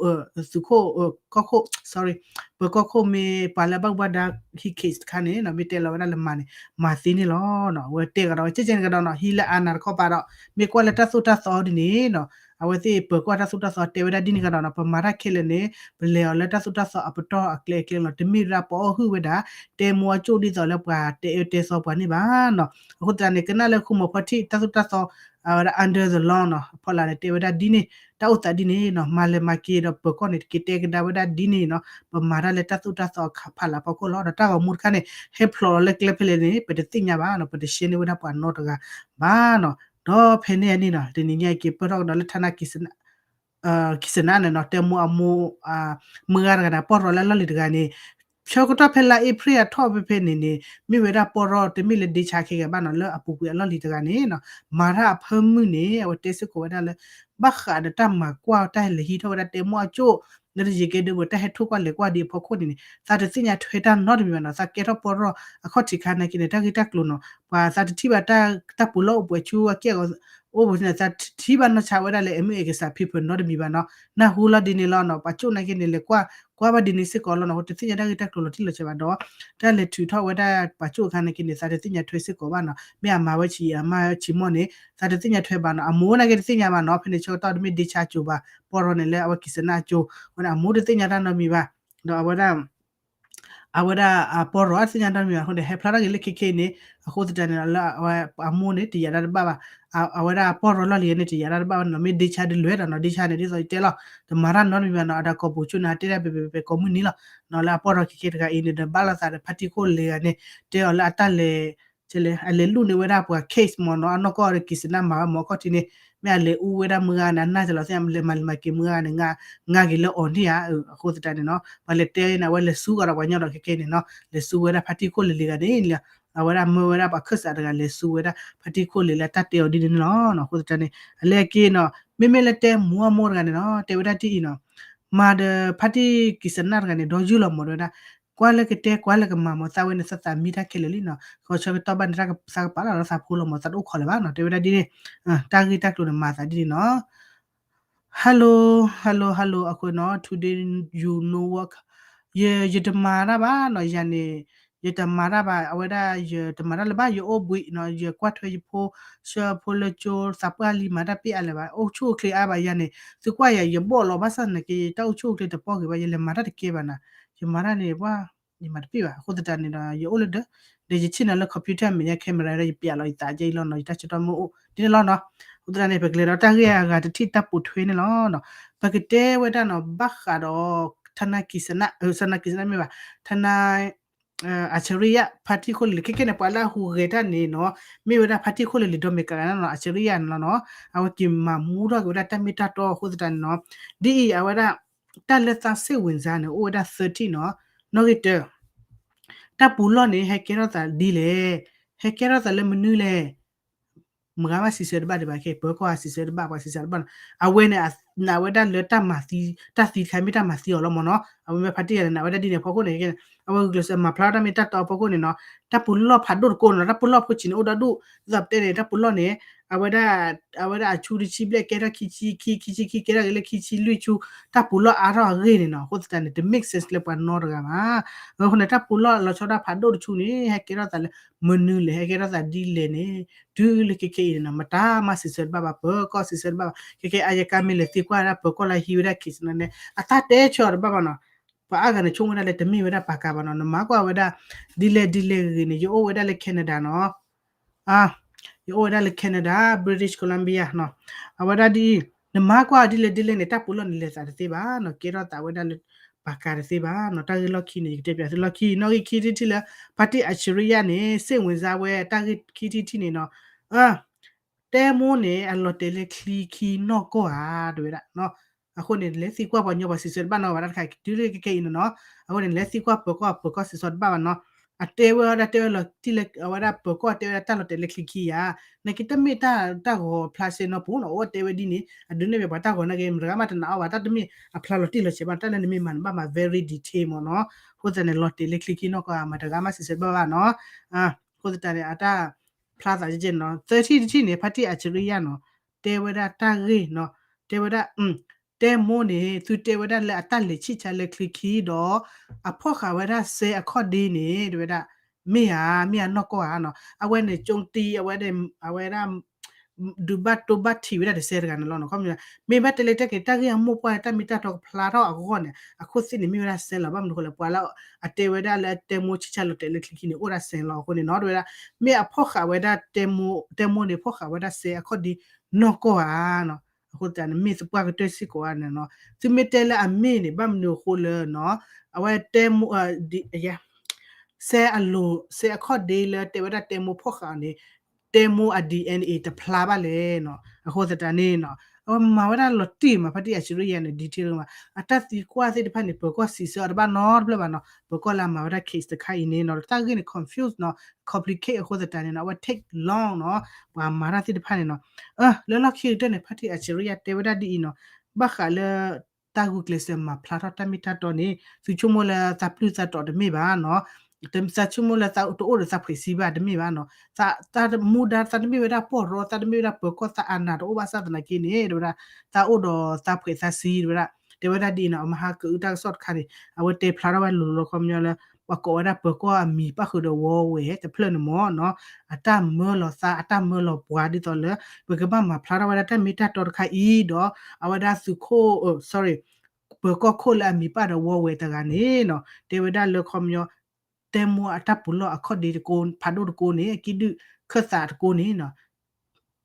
သုးခိၣ် ကီၢ်ခိၣ် sorry ပၢၤကီၢ်ခိၣ်မ့ၢ်ပှၤလၢဘၣ်မူဘၣ်ဒါဟံး case တခါန့ၣ်နီၤ မ့ၢ်တဲလီၤဝဲဒၣ်လၢမၤန့ၣ် မၤသ့န့ၣ်လီၤနီၤ အဝဲတဲကဒီး ကဲကဲန့ၣ်ကဒီးနီၤ ဟံးလၢအါနၤတခီပၤဒီး မ့ၢ်ကွၢ်လၢတၢ်သိၣ်တၢ်သီဒ်န့ၣ်နီၤ အဝဲသ့ၣ်ပၢၤကီၢ်တၢ်သိၣ်တၢ်သီတဲဝဲဒၣ်ဒ်န့ၣ်ကဒီးနီၤ ပမၤတၢ်ခဲလၢာ်န့ၣ် ပလဲၤအီၤလၢတၢ်သိၣ်တၢ်သီအပတီၢ်အကျဲအကျဲလီၤ တမ့ၢ်ဝဲဒၣ်ပအီၣ်ဟုၣ်ဝဲဒၣ် တဲမိအကၠိၣ်ဒ်သိးလၢပှၤတဲအၢတဲသီပှၤန့ၣ်ဘၣ်နီၤ အဃိသတးန့ၣ် ကနၣ်လၢခူမီၤဖီထံးတၢ်သိၣ်တၢ်သီ အဝဲဒၣ် under the law နီၤ အဖီလာ်န့ၣ် တဲဝဲဒၣ်ဒ်န့ၣ် တၢ်အိၣ်သးဒ်န့ၣ်နီၤ မၤလဲၤမၤက့ၤဒီးပၢၤကီၢ်န့ၣ် တက့ၤတဲကဒါဝဲဒၣ်ဒ်န့ၣ်နီၤ ပမၤတၢ်လၢတၢ်သိၣ်တၢ်သီအခါဖးလာ်ဖီခိၣ်လီၤ ဒီးတၢ်ဂီၤမူတခါန့ၣ် ဟဲဖျိးလီၤလၢကျဲဖဲလဲၣ်န့ၣ် ပတသ့ၣ်ညါဘၣ်နီၤ ပတရှဲန့ၢ်ဝဲဒၣ်ပှၤနီတဂၤဘၣ်နီၤ ဒီးဖဲန့ၣ်အန့ၣ်နီၤ တနံၤညါအံၤက့ၤပၢၢ်ထီၣ်ကဒီးလၢ ဌာန ကံၣ်စနၣ်နီၤ တဲမိအမိၢ် မုၢ်ဂၤတဂၤန့ၣ် ပီၢ်ရီလၢအလီၢ်လံၤတဂၤန့ၣ် ဆၢကတီၢ်ဖဲလါအ့ဖြ့ၣ်အထီၣ်ဖဲဖဲန့ၣ်န့ၣ် မ့ၢ်ဝဲဒၣ်ပီၢ်ရီတမ့ၢ်လၢဒ့ဆါခဲဂၤဘၣ်နီၤ လၢအပူၤကွံာ်အလီၢ်လံၤတဂၤန့ၣ်နီၤ မၤတၢ်အဖၢမုၢ်န့ၣ် အဝဲတဲစ့ၢ်ကီးဝဲဒၣ်လၢ ဘၣ်ဃးဒီးတၢ်မၤကွၢ်တၢ်ဟဲလၢဟံးထီၣ်ဝဲဒၣ်တဲမိအကၠိၣ် လၢတယံၤကဲဒိဘၣ် တၢ်ဟဲထိၣ်ကွၢ်လဲၤကွၢ်ဒံးအဖီခိၣ်န့ၣ်န့ၣ် သးတသ့ၣ်ညါထွဲတၢ်နီတမံၤဘၣ်နီၤ သးကဲထီၣ်ပီၢ်ရီ အခီၣ်ထံးခါနာ်က့န့ၣ် တၢ်ဂ့ၢ်တၢ်ကျိၤနီၤ ပှၤသးတထံၣ်ဘၣ်တၢ် တၢ်ပူၤလီၢ်အိၣ်ပှဲၤဆူအကဲၣ်အဂီၤ အိၣ်ပူၤန့ၣ် သးတထံၣ်ဘၣ်နီၢ်ဆါဝဲဒၣ်လၢ အမ့ၢ် exam paper နီတမံၤဘၣ်နီၤ နၢ်ဟူလီၤဒ်န့ၣ်လီၤနီၤ ပှၤကၠိၣ်နာ်က့န့ၣ် လဲၤကွၢ် ကွၢ်ဘၣ်ဒ်န့ၣ်စ့ၢ်ကီးလီၤနီၤ တသ့ၣ်ညါတၢ်ဂ့ၢ်တၢ်ကျိၤလီၤတံၢ်လီၤဆဲးဘၣ်ဒီး တၢ်လဲၤထုးထီၣ်ဝဲဒၣ်ပှၤကၠိၣ်အခါနာ်က့န့ၣ် သးတသ့ၣ်ညါထွဲစ့ၢ်ကီးဘၣ်နီၤ မ့ၢ်အမၤဝဲဆံးအမၤဝဲဆံးမီၢ်န့ၣ် သးတသ့ၣ်ညါထွဲဘၣ်နီၤ အမိၢ်နာ်က့တသ့ၣ်ညါဘၣ်နီၤ ဖဲန့ၣ်ဆၢကတီၢ်တမ့ၢ်ဒ့ဆါကၠိဘၣ် ပီၢ်ရီန့ၣ်လၢအဝဲကံၣ်စနၣ်ကၠိ အဃိန့ၣ် အမိၢ်တသ့ၣ်ညါတၢ်နီတမံၤဘၣ် ဒီးအဝဲဒၣ် အဝဲဒၣ်အပီၢ်ရီတသ့ၣ်ညါတၢ်နီတမံၤဘၣ်အဃိန့ၣ် ဟဲဖျါထီၣ်က့ၤလၢခဲခဲအံၤန့ၣ် အဃိသတးန့ၣ်ဒီးလၢအဝဲအမိၢ်န့ၣ် တယာ်တၢ်တဘၣ်ဘၣ် အဝဲဒၣ်အပီၢ်ရီလီၢ်လံၤန့ၣ် တယာ်တၢ်တဘၣ်ဘၣ်နီၤ မ့ၢ်ဒ့ဆါဒုးလွဲၢ်ဒီးနီၤ ဒ့ဆါန့ၣ် ဒ်သိးယတဲလီၤ တမၤတၢ်နီတမံၤဘၣ်နီၤ အတၢ်ကိးပူၤကၠိၣ်န့ၣ် ဟးတဲဒၣ်ပဲပဲပဲပဲကိးမုၢ်နံၤလီၤ နီၤလၢအပီၢ်ရီခဲခဲတဂၤအံၤန့ၣ် ဒီးဘၣ်လိာ်သးဒီးဖါတံၢ်ခိၣ်လ့ၤဂၤန့ၣ် တဲအီၤလၢအတၢ်လဲၤ အလဲၤလူၢ်န့ၢ်ဝဲဒၣ်ပှၤ case မီၤနီၤ အနီၢ်ကီၢ်ဒီးကံၣ်စနၣ်မၤဝဲမီၤအခီၣ်ထံးန့ၣ် မ့ၢ်အလဲၤအူဝဲဒၣ်မုၢ်ဂၤန့ၣ် အနၢ်ကလီၤသ့ၣ် လဲၤမၤလံၤမၤက့ၤမုၢ်ဂၤန့ၣ် ငါဂ့ၤလၢအီၤန့ၣ်ဧါ အဃိသတးန့ၣ်နီၤ ပှၤလဲၤတဲန့ၣ် အဝဲလဲၤဆူကဒီးပှၤညီဒီးခဲခဲန့ၣ်နီၤ လဲၤဆူဝဲဒၣ်ဖါတံၢ်ခိၣ်လ့ၤလ့ၤဂၤန့ၣ်လီၤ အဝဲဒၣ်မၢဝဲဒၣ်ပှၤခၢၣ်စးတဂၤလဲၤဆူဝဲဒၣ် ဖါတံၢ်ခိၣ်လ့ၤလၢတၢ်တဲအီၤဒ်န့ၣ်န့ၣ်လီၤ အဃိသတးန့ၣ် အလဲၤက့ၤနီၤ မ့မ့ၢ်လၢတဲမိၢ်အမိၢ်တဂၤန့ၣ်နီၤ တဲဝဲဒၣ်ဒ်အံၤနီၤ မၤဒီးဖါတံၢ်ကံၣ်စနၣ်တဂၤန့ၣ် ဒီးယုၢ်လီၤမီၤတဝဲဒၣ် ကွၢ်လၢကတဲကွၢ်လၢကမၤမီၤသးဝဲန့ၣ် သးသးမံတၢ်ခဲလၢာ်လံနီၤ ဃီဆၢကတီၢ်ဘၣ်န့ၣ် သးကပာ်လီၤသးဖိလီၤမီၤ သးတအိၣ်ခိးလၢၤဘၣ်နီၤ တဲဝဲဒၣ်ဒ်န့ၣ် တၢ်ဂ့ၢ်တၢ်ကျိၤန့ၣ် မၤသးဒ်န့ၣ်နီၤ Hello hello hello အဃိနီၤ today you know what ယ ယတမၤတၢ်ဘၣ်နီၤ ယၤန့ၣ် ယတမၤတၢ်ဘၣ် အဝဲဒၣ် ယတမၤတၢ်လၢၤဘၣ် ယအိၣ်ဘှံးနီၤ ယကွၢ်ထွဲယဖိ ဆှၢဖိလၢကၠိ သးပှၢ်လံ မၤတၢ်ပ့ၢ်အါလၢၤဘၣ် အိၣ်ဆူၣ်အိၣ်ချ့အါဘၣ်ယၤန့ၣ် သုကွၢ်ယၤ ယဘီၣ်လီၤ ဘၣ်ဆၣ်သနာ်က့ တၢ်အိၣ်ဆူၣ်အိၣ်ချ့တပီၢ်ဂ့ၤဘၣ် ယလဲၤမၤတၢ်တကဲဘၣ်နီၤ ယမၤတၢ်န့ၣ် ပှၤ ယမၤတပ့ၢ်ဘၣ် အဃိသတးန့ၣ်ဒီး ယအိၣ်လၢဒၢး ဒီးယဆ့ၣ်နီၤလၢ computer အမဲာ်ညါ camera ဒီး ယပျးလီၤယသးကဲအံၤလီၤနီၤ ယတၢ်ဆၢကတီၢ်မ့ၢ်အိၣ် ဒ်န့ၣ်လီၤနီၤ အဃိသတးန့ၣ် ပကလဲၤဒီးတၢ်ဂ့ၢ်အဂၤတထံၣ်တၢ်ပိာ်ထွဲန့ၣ်လီၤ. ပကတဲဝဲဒၣ်နီၤ ဘၣ်ဃးဒီး ထနၢ်ကံစနၢ် ထနၢ်ကံစနၢ်မ့ၢ်ဘၣ် ထနၢ် အဆရိယ ဖါတံၢ်ခိၣ်လၢာ်လံၤ ခဲကဲန့ၣ် ပှၤလၢအဟူးဂဲၤတၢ်န့ၣ်နီၤ မ့ၢ်ဝဲဒၣ်ဖါတံၢ်ခိၣ်လၢာ်လံၤဒီးမ့ၢ်ကဂၤန့ၣ်နီၤ အဆရိယန့ၣ်လီၤနီၤ အဝဲက့ၤမၤမူထီၣ်က့ၤဝဲဒၣ်တၢ်မ့ၢ်တၢ်တီအဃိသတးန့ၣ်နီၤ ဒ်အံၤ အဝဲဒၣ် တၢ်လၢသးစ့ၣ်ဝံၤစါန့ၣ် အိၣ်ဝဲဒၣ်သၢထံၣ်နီၤ နီၣ်ဂံၢ်တၢ တၢ်ပူၤလီၢ်န့ၣ် ဟဲကဲထီၣ်သးဒ်လဲၣ် ဟဲကဲထီၣ်သးလၢမနုၤလဲၣ် မတၤဂၤမးစံးဆၢတဘၣ်ဒံးဘၣ် ခဲပၢၤကီၢ်ဧါ စံးဆၢတဘၣ် ပှၤစံးဆၢတဘၣ်နီၤ အဝဲန့ၣ် နာ်ဝဲဒၣ်လၢတၢ်မၤသံ တၢ်သံတခါမ့ၢ်တၢ်မၤသံအီၤလီၤမ့ၢ်နီၤ အဝဲမ့ၢ်ဖါတံၢ်ယၤန့ၣ် နာ်ဝဲဒၣ်ဒ်န့ၣ်အဖီခိၣ်န့ၣ် အဝဲဂုာ်ကျဲးစၢးမၤဖျါထီၣ်တၢ်မ့ၢ်တၢ်တီအဖီခိၣ်န့ၣ်နီၤ တၢ်ပူၤလီၢ်ဖးဒိၣ်တကိးန့ၣ်နီၤ တၢ်ပူၤလီၢ်ဖိဆံးန့ၣ်အိၣ်ဒီဒူၣ် ဒ်သိးပတဲန့ၣ် တၢ်ပူၤလီၢ်န့ၣ် အဝဲဒၣ် အဝဲဒၣ်အဆူတဆံဘျဲၣ်ကဲထီၣ်ခံဆံခံ ခံဆံခံကဲထီၣ်က့ၤလၢခံဆံလွံၢ်ဆူ တၢ်ပူၤလီၢ်အါထီၣ်အဂ့ၢ်န့ၣ်နီၤ အဃိသတးန့ၣ် တ make sense လၢပှၤနီတဂၤဘၣ် အဃိန့ၣ် တၢ်ပူၤလီၢ်လီၤဆီဒၣ်ဖးဒိၣ်တဆူန့ၣ် ဟဲကဲထီၣ်သးလၢ မနုၤလဲၣ် ဟဲကဲထီၣ်သးဒ်လဲၣ်န့ၣ် တုၤလၢခဲခဲအံၤန့ၣ်နီၤ မတၤမးစံးဆၢတဘၣ်ဘၣ် ပၢၤကီၢ်စံးဆၢတဘၣ်ဘၣ် ခဲခဲအံၤ အယကါမ့ၢ်လဲၤသံကွၢ်ဒၣ်ပၢၤကီၢ်လၢဟံးဝဲဒၣ် case န့ၣ် အတၢ်တဲဆၢအီၤတဘၣ်ဘၣ်နီၤ ပှၤအါဂၤန့ၣ် ဆိကမိၣ်ဝဲဒၣ်လၢတမ့ၢ်ဝဲဒၣ်ပာ်ကါဘၣ်နီၤ နမၤကွၢ်ဝဲဒၣ် ဒ်လဲၣ်ဒ်လဲၣ်ဂ့ၤဂ့ၤန့ၣ် ယအိၣ်ဝဲဒၣ်လၢ Canada နီၤ အ ယအိၣ်ဝဲဒၣ်လၢ Canada British Columbia နီၤ အဝဲဒၣ်ဒ်အံၤ နမၤကွၢ်ဒ်လဲၣ်ဒ်လဲၣ်န့ၣ် တၢ်ပူၤလီၢ်န့ၣ်လဲၤသးတသ့ဘၣ်နီၤ ကဲထီၣ်သးဝဲဒၣ်လၢ ပာ်ကါတသ့ဘၣ်နီၤ တၢ်ဂ့ၢ်လီၢ်ခံန့ၣ် ယကတဲပၠးသုလီၢ်ခံ နီၣ်ဂံၢ်ခံထံၣ်တထံၣ်လၢ ဖါတံၢ်အဆရိယၤန့ၣ် စ့ၣ်ဝံၤစါဝဲ တၢ်ဂ့ၢ်ခံထံၣ်တထံၣ်န့ၣ်နီၤ တဲမိၢ်န့ၣ် အလီၤတဲာ်လၢချံခံနီၢ်ကီၢ်ဧါ တဝဲဒၣ် အဃိန့ၣ် လဲၤသံကွၢ်ပှၤညီပှၤစံးဆၢတဘၣ်နီၤ ဘၣ်တၢ်တခါ တုၤလၢခဲခဲအံၤန့ၣ်နီၤ အဃိန့ၣ် လဲၤသံကွၢ်ပၢၤကီၢ် ပၢၤကီၢ်စံးဆၢတဘၣ်ဘၣ်နီၤ အတဲဝဲဒၣ်တဲဝဲလီၤတံၢ်လၢ အဝဲဒၣ်ပၢၤကီၢ်တဲဝဲဒၣ်တၢ်လီၤတဲာ်လၢချံခံဧါ နာ်က့တမ့ၢ်တၢ်ဂီၤဖျါဆဲနီၢ်ပူၤနီၤ အိၣ်တဲဝဲဒ်န့ၣ် အဒုးနဲၣ်ဘၣ်ပှၤတၢ်ဂီၤနာ်က့ မတဂၤမးတနာ်အီၤဘၣ် တၢ်တမ့ၢ်အဖျါလီၤတံၢ်လီၤဆဲးဘၣ် တၢ်လၢနမ့ၢ်မၤနဘၣ်မၤ very detail မ့ၢ်နီၤ အဃိသတးန့ၣ် လီၤတဲာ်လၢချံခံနီၢ်ကီၢ်ဧါ မတဂၤမးစံးဆၢတဘၣ်ဘၣ်နီၤ အဃိသတးန့ၣ် အတၢ်ဖျါသးကဲကဲနီၤ သၢထံၣ်တထံၣ်န့ၣ် ဖါတံၢ်အဆရိယၤနီၤ တဲဝဲဒၣ်တၢ်ဂ့ၢ်နီၤ တဲဝဲဒၣ် တဲမိၢ်န့ၣ် သုတဲဝဲဒၣ်လၢအတၢ်လဲၤဆံၣ်ဆါလၢချံခံဒီး အဖီၣ်ဃာ်ဝဲဒၣ်စဲအခီၣ်ဒ့န့ၣ် တဝဲဒၣ် မ့ၢ်ဧါ မ့ၢ်ဧါနီၢ်ကီၢ်ဧါနီၤ အဝဲန့ၣ် ကၠိတံ အဝဲဒၣ် အဝဲဒၣ် ဒုးဘၣ်တိဘၣ်ထံးဝဲဒၣ်တစဲတဂၤန့ၣ်လီၤနီၤ ခီပညီ မ့ၢ်ဘၣ်တဲလၢတၢ်က့ၤ တၢ်ဂ့ၢ်အမိၢ်ပှၢ်တၢ်မ့ၢ်တၢ်တီကဖျါထီၣ်အဂီၢ်န့ၣ် အခိၣ်သ့ၣ်န့ၣ် မ့ၢ်ဝဲဒၣ်စဲလီၤ ဘၣ်မနုၤအဃိလဲၣ် ပှၤလၢအတဲဝဲဒၣ်လၢအတဲမိၢ်ဆံၣ်ဆါလီၤတဲာ်လၢချံခံန့ၣ် အိၣ်ဒၣ်စဲလီၤအဃိန့ၣ်နီၤ တဝဲဒၣ် မ့ၢ်အဖီၣ်ဃာ်ဝဲဒၣ် တဲမိၢ်န့ၣ် ဖီၣ်ဃာ်ဝဲဒၣ်စဲအခီၣ်ဒ့နီၢ်ကီၢ်ဧါနီၤ အဃိသတးန့ၣ် မ့ၢ်သပှၢ်ကတၢၢ်စ့ၢ်ကီးဧါန့ၣ်နီၤ သုမ့ၢ်တဲလၢအမ့ၢ်န့ၣ် ဘၣ်မနုၤအဃိလၢနီၤ အဝဲတဲမိၢ် စဲအလိၤ စဲအခီၣ်ဒ့လၢတဲဝဲဒၣ်တဲမိၢ်ဖီၣ်ဃာ်အီၤန့ၣ် တဲမိၢ်အ DNA တဖျါဘၣ်လဲၣ်နီၤ အဃိသတးန့ၣ်နီၤ အဝဲမၤဝဲဒၣ်လီၤတံၢ်မး ဖါတံၢ်အဆရိယၤန့ၣ် detail မး အတၢ်သံကွၢ်သ့ၣ်တဖၣ်န့ၣ် ပၢၤကီၢ်စံးဆၢအီၤတဘၣ်နီတဖျၢၣ်ဘၣ်နီၤ ပၢၤကီၢ်လၢအမၤဝဲဒၣ် case တခါအံၤန့ၣ်နီၤ တၢ်ဂ့ၢ်န့ၣ် confuse နီၤ complicate အဃိသတးန့ၣ်နီၤ အဝဲ take long နီၤ ပှၤမၤတၢ်သ့ၣ်တဖၣ်န့ၣ်နီၤ လၢလီၢ်ခံကတၢၢ်န့ၣ် ဖါတံၢ်အဆရိယၤတဲဝဲဒၣ်ဒ်အံၤနီၤ ဘၣ်ဃးလၢ တၢ်ဂုာ်ကျဲးစၢးမၤဖျါထီၣ်တၢ်မ့ၢ်တၢ်တီန့ၣ် သုဆိကမိၣ်လၢသးပျုၢ်သးတီၤတမ့ၢ်ဘၣ်နီၤ သးဆိကမိၣ်လၢသးတအိၣ်ဒီးသးဖှဲးစံဘၣ်တမ့ၢ်ဘၣ်နီၤ သးမူဒါ သးတမ့ၢ်ဝဲဒၣ်ပီၢ်ရီ သးတမ့ၢ်ဝဲဒၣ်ပၢၤကီၢ် သးအနးတအိၣ်ဘၣ်ဆၣ်သနာ်က့န့ၣ် တဝဲဒၣ် သးအိၣ်ဒီးသးဖှဲးသးစံ တဝဲဒၣ် တဲဝဲဒၣ်ဒ်အံၤနီၤ အမဟါကအုတၢ်ကစီၣ်တခါန့ၣ် အဝဲတဲဖျါထီၣ်ဝဲလိၤလိၤခီပညီလၢ ပှၤကိးဝဲဒၣ်ပၢၤကီၢ်အမံၤပၣ်ဃုာ်ဒီးဝီဝဲတဖျၢၣ်န့ၣ်မ့ၢ်နီၤ အတၢ်မၢလီၤသး အတၢ်မၢလီၤပှၤဒ်သိးလၢ ပကဘၣ်မၤဖျါထီၣ်ဝဲဒၣ်တၢ်မ့ၢ်တၢ်တီတခါအံၤဒီး အဝဲဒၣ်သုးခိၣ် sorry ပၢၤကီၢ်ခိၣ်လၢအမံၤပၣ်ဒီးဝီဝဲတဂၤန့ၣ်နီၤ တဲဝဲဒၣ်လၢခီပညီ တဲမိၢ်အတၢ်ပူၤလီၢ်အခီၣ်ဒ့တကိး ဖးဒိၣ်တကိးန့ၣ် အကံၣ်ဒုၣ်ခၢၣ်သးတကိးန့ၣ်နီၤ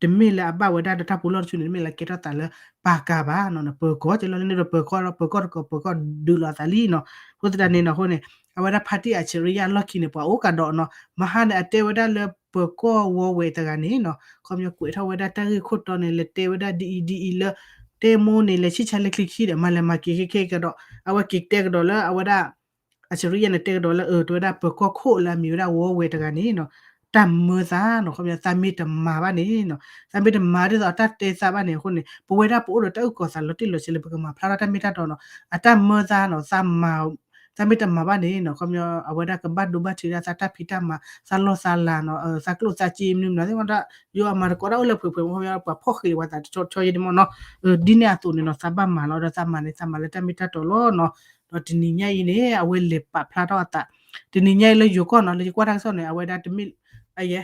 တမ့ၢ်လၢအဘၣ်ဝဲဒၣ်လၢတၢ်ပူၤလီၢ်တဆူန့ၣ် တမ့ၢ်လၢကဲထီၣ်သးလၢပာ်ကါဘၣ်နီၤ ပၢၤကီၢ်ကလီၤလၢန့ၣ်ဒီးပၢၤကီၢ်ဒီး ပၢၤကီၢ်တကိး ပၢၤကီၢ်ဒုးလီၤသးလံနီၤ အဃိသတးန့ၣ်နီၤ အဃိန့ၣ် အဝဲဒၣ်ဖါတံၢ်အဆရိယၤလီၢ်ခံန့ၣ် ပှၤအိၣ်ကဒီးနီၤ မဟါန့ၣ် အတဲဝဲဒၣ်လၢပၢၤကီၢ်ဝီဝဲတဂၤန့ၣ်နီၤ ခီပညီကွဲးထီၣ်ဝဲဒၣ်တၢ်ဂ့ၢ်ခိၣ်တီန့ၣ် လၢတဲဝဲဒၣ်ဒ်အံၤဒ်အံၤလၢ တဲမိၢ်န့ၣ် လဲၤဆံၣ်ဆါလၢချံခံဒီး မၤလဲၤမၤက့ၤခဲခဲကဒီး အဝဲက့ၤတဲကဒီးလၢအဝဲဒၣ် အဆရိယၤန့ၣ်တဲကဒီးလၢ အၢ တဝဲဒၣ်ပၢၤကီၢ်ခိၣ်လၢအမံၤဝဲဒၣ် ဝီဝဲတဂၤန့ၣ်နီၤ တၢ်မၢသးနီၤ ခီပညီ သးမ့ၢ်တမၤဘၣ်န့ၣ်နီၤ သးမ့ၢ်တမၤဒ်သိးအတၢ်တဲသးဘၣ်န့ၣ် အဃိန့ၣ် ပဝဲဒၣ်ပအိၣ်ဒီးတၢ်အုၣ်ကီၤသးလီၤတံၢ်လီၤဆဲးလၢပကမၤဖျါထီၣ်တၢ်မ့ၢ်တၢ်တီနီၤ အတၢ်မၢသးနီၤ သးမၤ သးမ့ၢ်တမၤဘၣ်န့ၣ်နီၤ ခီပညီ အဝဲဒၣ်ကဘၣ်ဒိဘၣ်ထံးဒၣ်သးတၢ်ဖံးတၢ်မၤ သးလီၢ်သးလၤနီၤ သးကျိၣ်သးစ့မနုၤမနုၤသ့ၣ်မတၤ ယိၤအမၤတကိးတၢ်အိၣ်လၢဖှဲးဖှဲး ခီပညီ ပှၤဖီၣ်ဃ့ဝဲသးတဆီဆီယဲန့ၣ်မ့ၢ်နီၤ ဒ်န့ၣ်အသိးန့ၣ်နီၤ သးဘၣ်မၤလီၤဒီးသးမၤန့ၣ် သးမၤလၢတၢ်မ့ၢ်တၢ်တီလီၤနီၤ ဒီးတနံၤညါအံၤန့ၣ် အဝဲလဲၤပာ်ဖျါထီၣ်အသး တနံၤညါအံၤလၢယိၤကီၢ်နီၤ လၢယကွၢ်တၢ်ကစီၣ်န့ၣ် အဝဲဒၣ်တမ့ၢ် အယဲ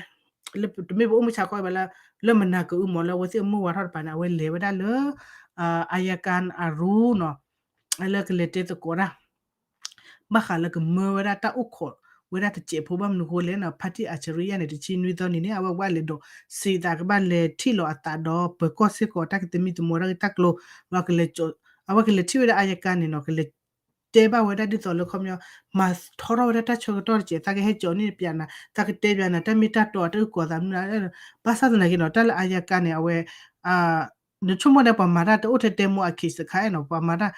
တမ့ၢ်ပအိၣ်မုၢ်ဆါခီဘၣ်လၢ လၢမနၤကအုမီၤလၢအဝဲသ့ၣ်အမုၢ်ဝါထီၣ်တပၤန့ၣ် အဝဲလဲၤဝဲဒၣ်လၢ အယကၣ်အရူနီၤ လၢကလဲၤတဲသကိးတၢ် ဘၣ်ဃးလၢကမၢဝဲဒၣ်တၢ်အိၣ်ခိး ဝဲဒၣ်တစဲးဖိဘၣ်မနုၤအဃိလဲၣ်နီၤ ဖါတံၢ် အၣ်စရံယါန့ၣ် တဆံနွံသီနံၤန့ၣ် အဝဲကဘၣ်လဲၤဒိးစံးသးကဘၣ်လဲၤထံၣ်လီၤအသးဒီးပၢၤကီၢ်စ့ၢ်ကီးတၢ်ကသမံသမိးတၢ်ဂ့ၢ်တၢ်ကျိၤ အဝဲကလဲၤထံၣ်ဝဲဒၣ်အယကါန့ၣ်နီၤ ကလဲၤတဲဘၣ်ဝဲဒၣ်ဒ်သိးလၢခီပညီ မၤထီထီၣ်ဝဲဒၣ်တၢ်ဆၢကတီၢ်တစဲး သးကဟဲကၠီၤန့ၢ်ပၠးနၤ သးကတဲပၠးနၤ တၢ်မ့ၢ်တၢ်တီအတၢ်အုၣ်ကီၤသးမနုၤ ဘၣ်ဆၣ်သနာ်က့နီၤ တၢ်လၢအယကါန့ၣ် အဝဲ နဆိကမိၣ်ဒီးပှၤမၤတၢ်တအိၣ်ထဲတဲမိၢ်အ case တခါနီၤ ပှၤမၤတၢ်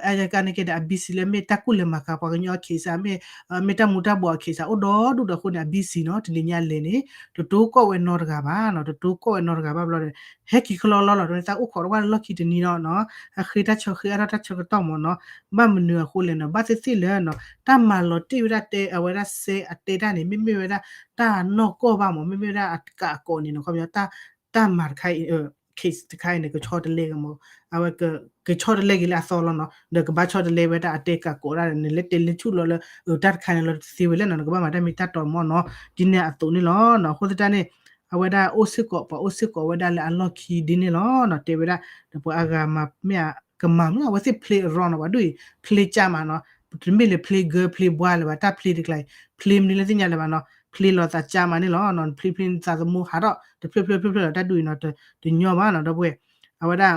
အယကါန့ၣ်ကဲဒီးအ busy လၢမ့ၢ်တၢ်ကူၣ်လဲၤမၤကၤပှၤကညီအ case မ့ၢ် မ့ၢ်တၢ်မူၤတၢ်ဘှီးအ case အိၣ်ဒီဒူၣ်ဒီးအဃိန့ၣ် အ busy နီၤ တနံၤညါလဲၤန့ၣ် တတိၤကီၢ်ဝဲနီတဂၤဘၣ်နီၤ တတိၤကီၢ်ဝဲနီတဂၤဘၣ်ဘျီဒီး ဟဲက့ၤကလီလီလီၤ တဝဲသးအိၣ်ခိးတဝၢ်လၢလီၢ်ခံတနံၤနီၤ အဃ့တၢ်ဆၢဃ့အါထီၣ်တၢ်ဆၢကတီၢ်မ့ၢ်နီၤ ဘၣ်မနုၤအဃိလဲၣ်နီၤ ဘၣ်သ့ၣ်သ့ၣ်လၢနီၤ တၢ်မၤလီၤတံၢ်ဝဲဒၣ်တဲအဝဲဒၣ်စဲအတဲတၢ်န့ၣ် မ့မ့ၢ်ဝဲဒၣ်တၢ်နီၢ်ကီၢ်ဘၣ်မ့ၢ် မ့မ့ၢ်ဝဲဒၣ်အကးအကိးန့ၣ်နီၤ ခီပညီ တၢ်မၤတခါအံၤ case တခါအံၤန့ၣ် ကဆီတလဲက့ၤမ့ၢ် အဝဲ ကဆီတလဲက့ၤလၢအသီလီၤနီၤ ဒီးကဘၣ်ဆီတလဲဝဲဒၣ်အတဲကးကိးဒၣ်န့ၣ် နလဲၤတဲလၢဆူၣ်လီၤလၢ တၢ်တခါန့ၣ်လီၤတသ့ဝဲလဲၣ်နီၤ နကဘၣ်မၤတၢ်မ့ၢ်တၢ်တီမ့ၢ်နီၤ ဒ်န့ၣ်အသိးန့ၣ်လီၤနီၤ အဃိသတးန့ၣ် အဝဲဒၣ်အိၣ်စ့ၢ်ကီး ပှၤအိၣ်စ့ၢ်ကီးဝဲဒၣ်လၢအလီၢ်ခံဒ်န့ၣ်လီၤနီၤ တဲဝဲဒၣ် ဒီးပှၤအါဂၤမၤမ့ၢ်ကမၤမ့ၢ် အဝဲသ့ၣ်ဖျ့အရီနီၤ ပှၤဒ်အံၤ ဖျ့ကၢ်မးနီၤ တမ့ၢ်လၢဖျ့ဂၢဖျ့ဘှါလၢၤဘၣ် တၢ်ဖျ့တကျါအံၤ ဖျ့မနုၤလၢသ့ၣ်ညါလၢၤဘၣ်နီၤ ဖျ့လီၤသးကၢ်မးန့ၣ်လီၤနီၤ ဖျ့ဖျ့သးသမူဟးထီၣ် တဖျၢၣ်ဖျၢၣ်ဖျၢၣ်ဖျၢၣ်လီၤ တၢ်ဒ်အံၤနီၤ တညီဘၣ်နီၤ ဒီပုၢ်ဝဲၢ် အဝဲဒၣ်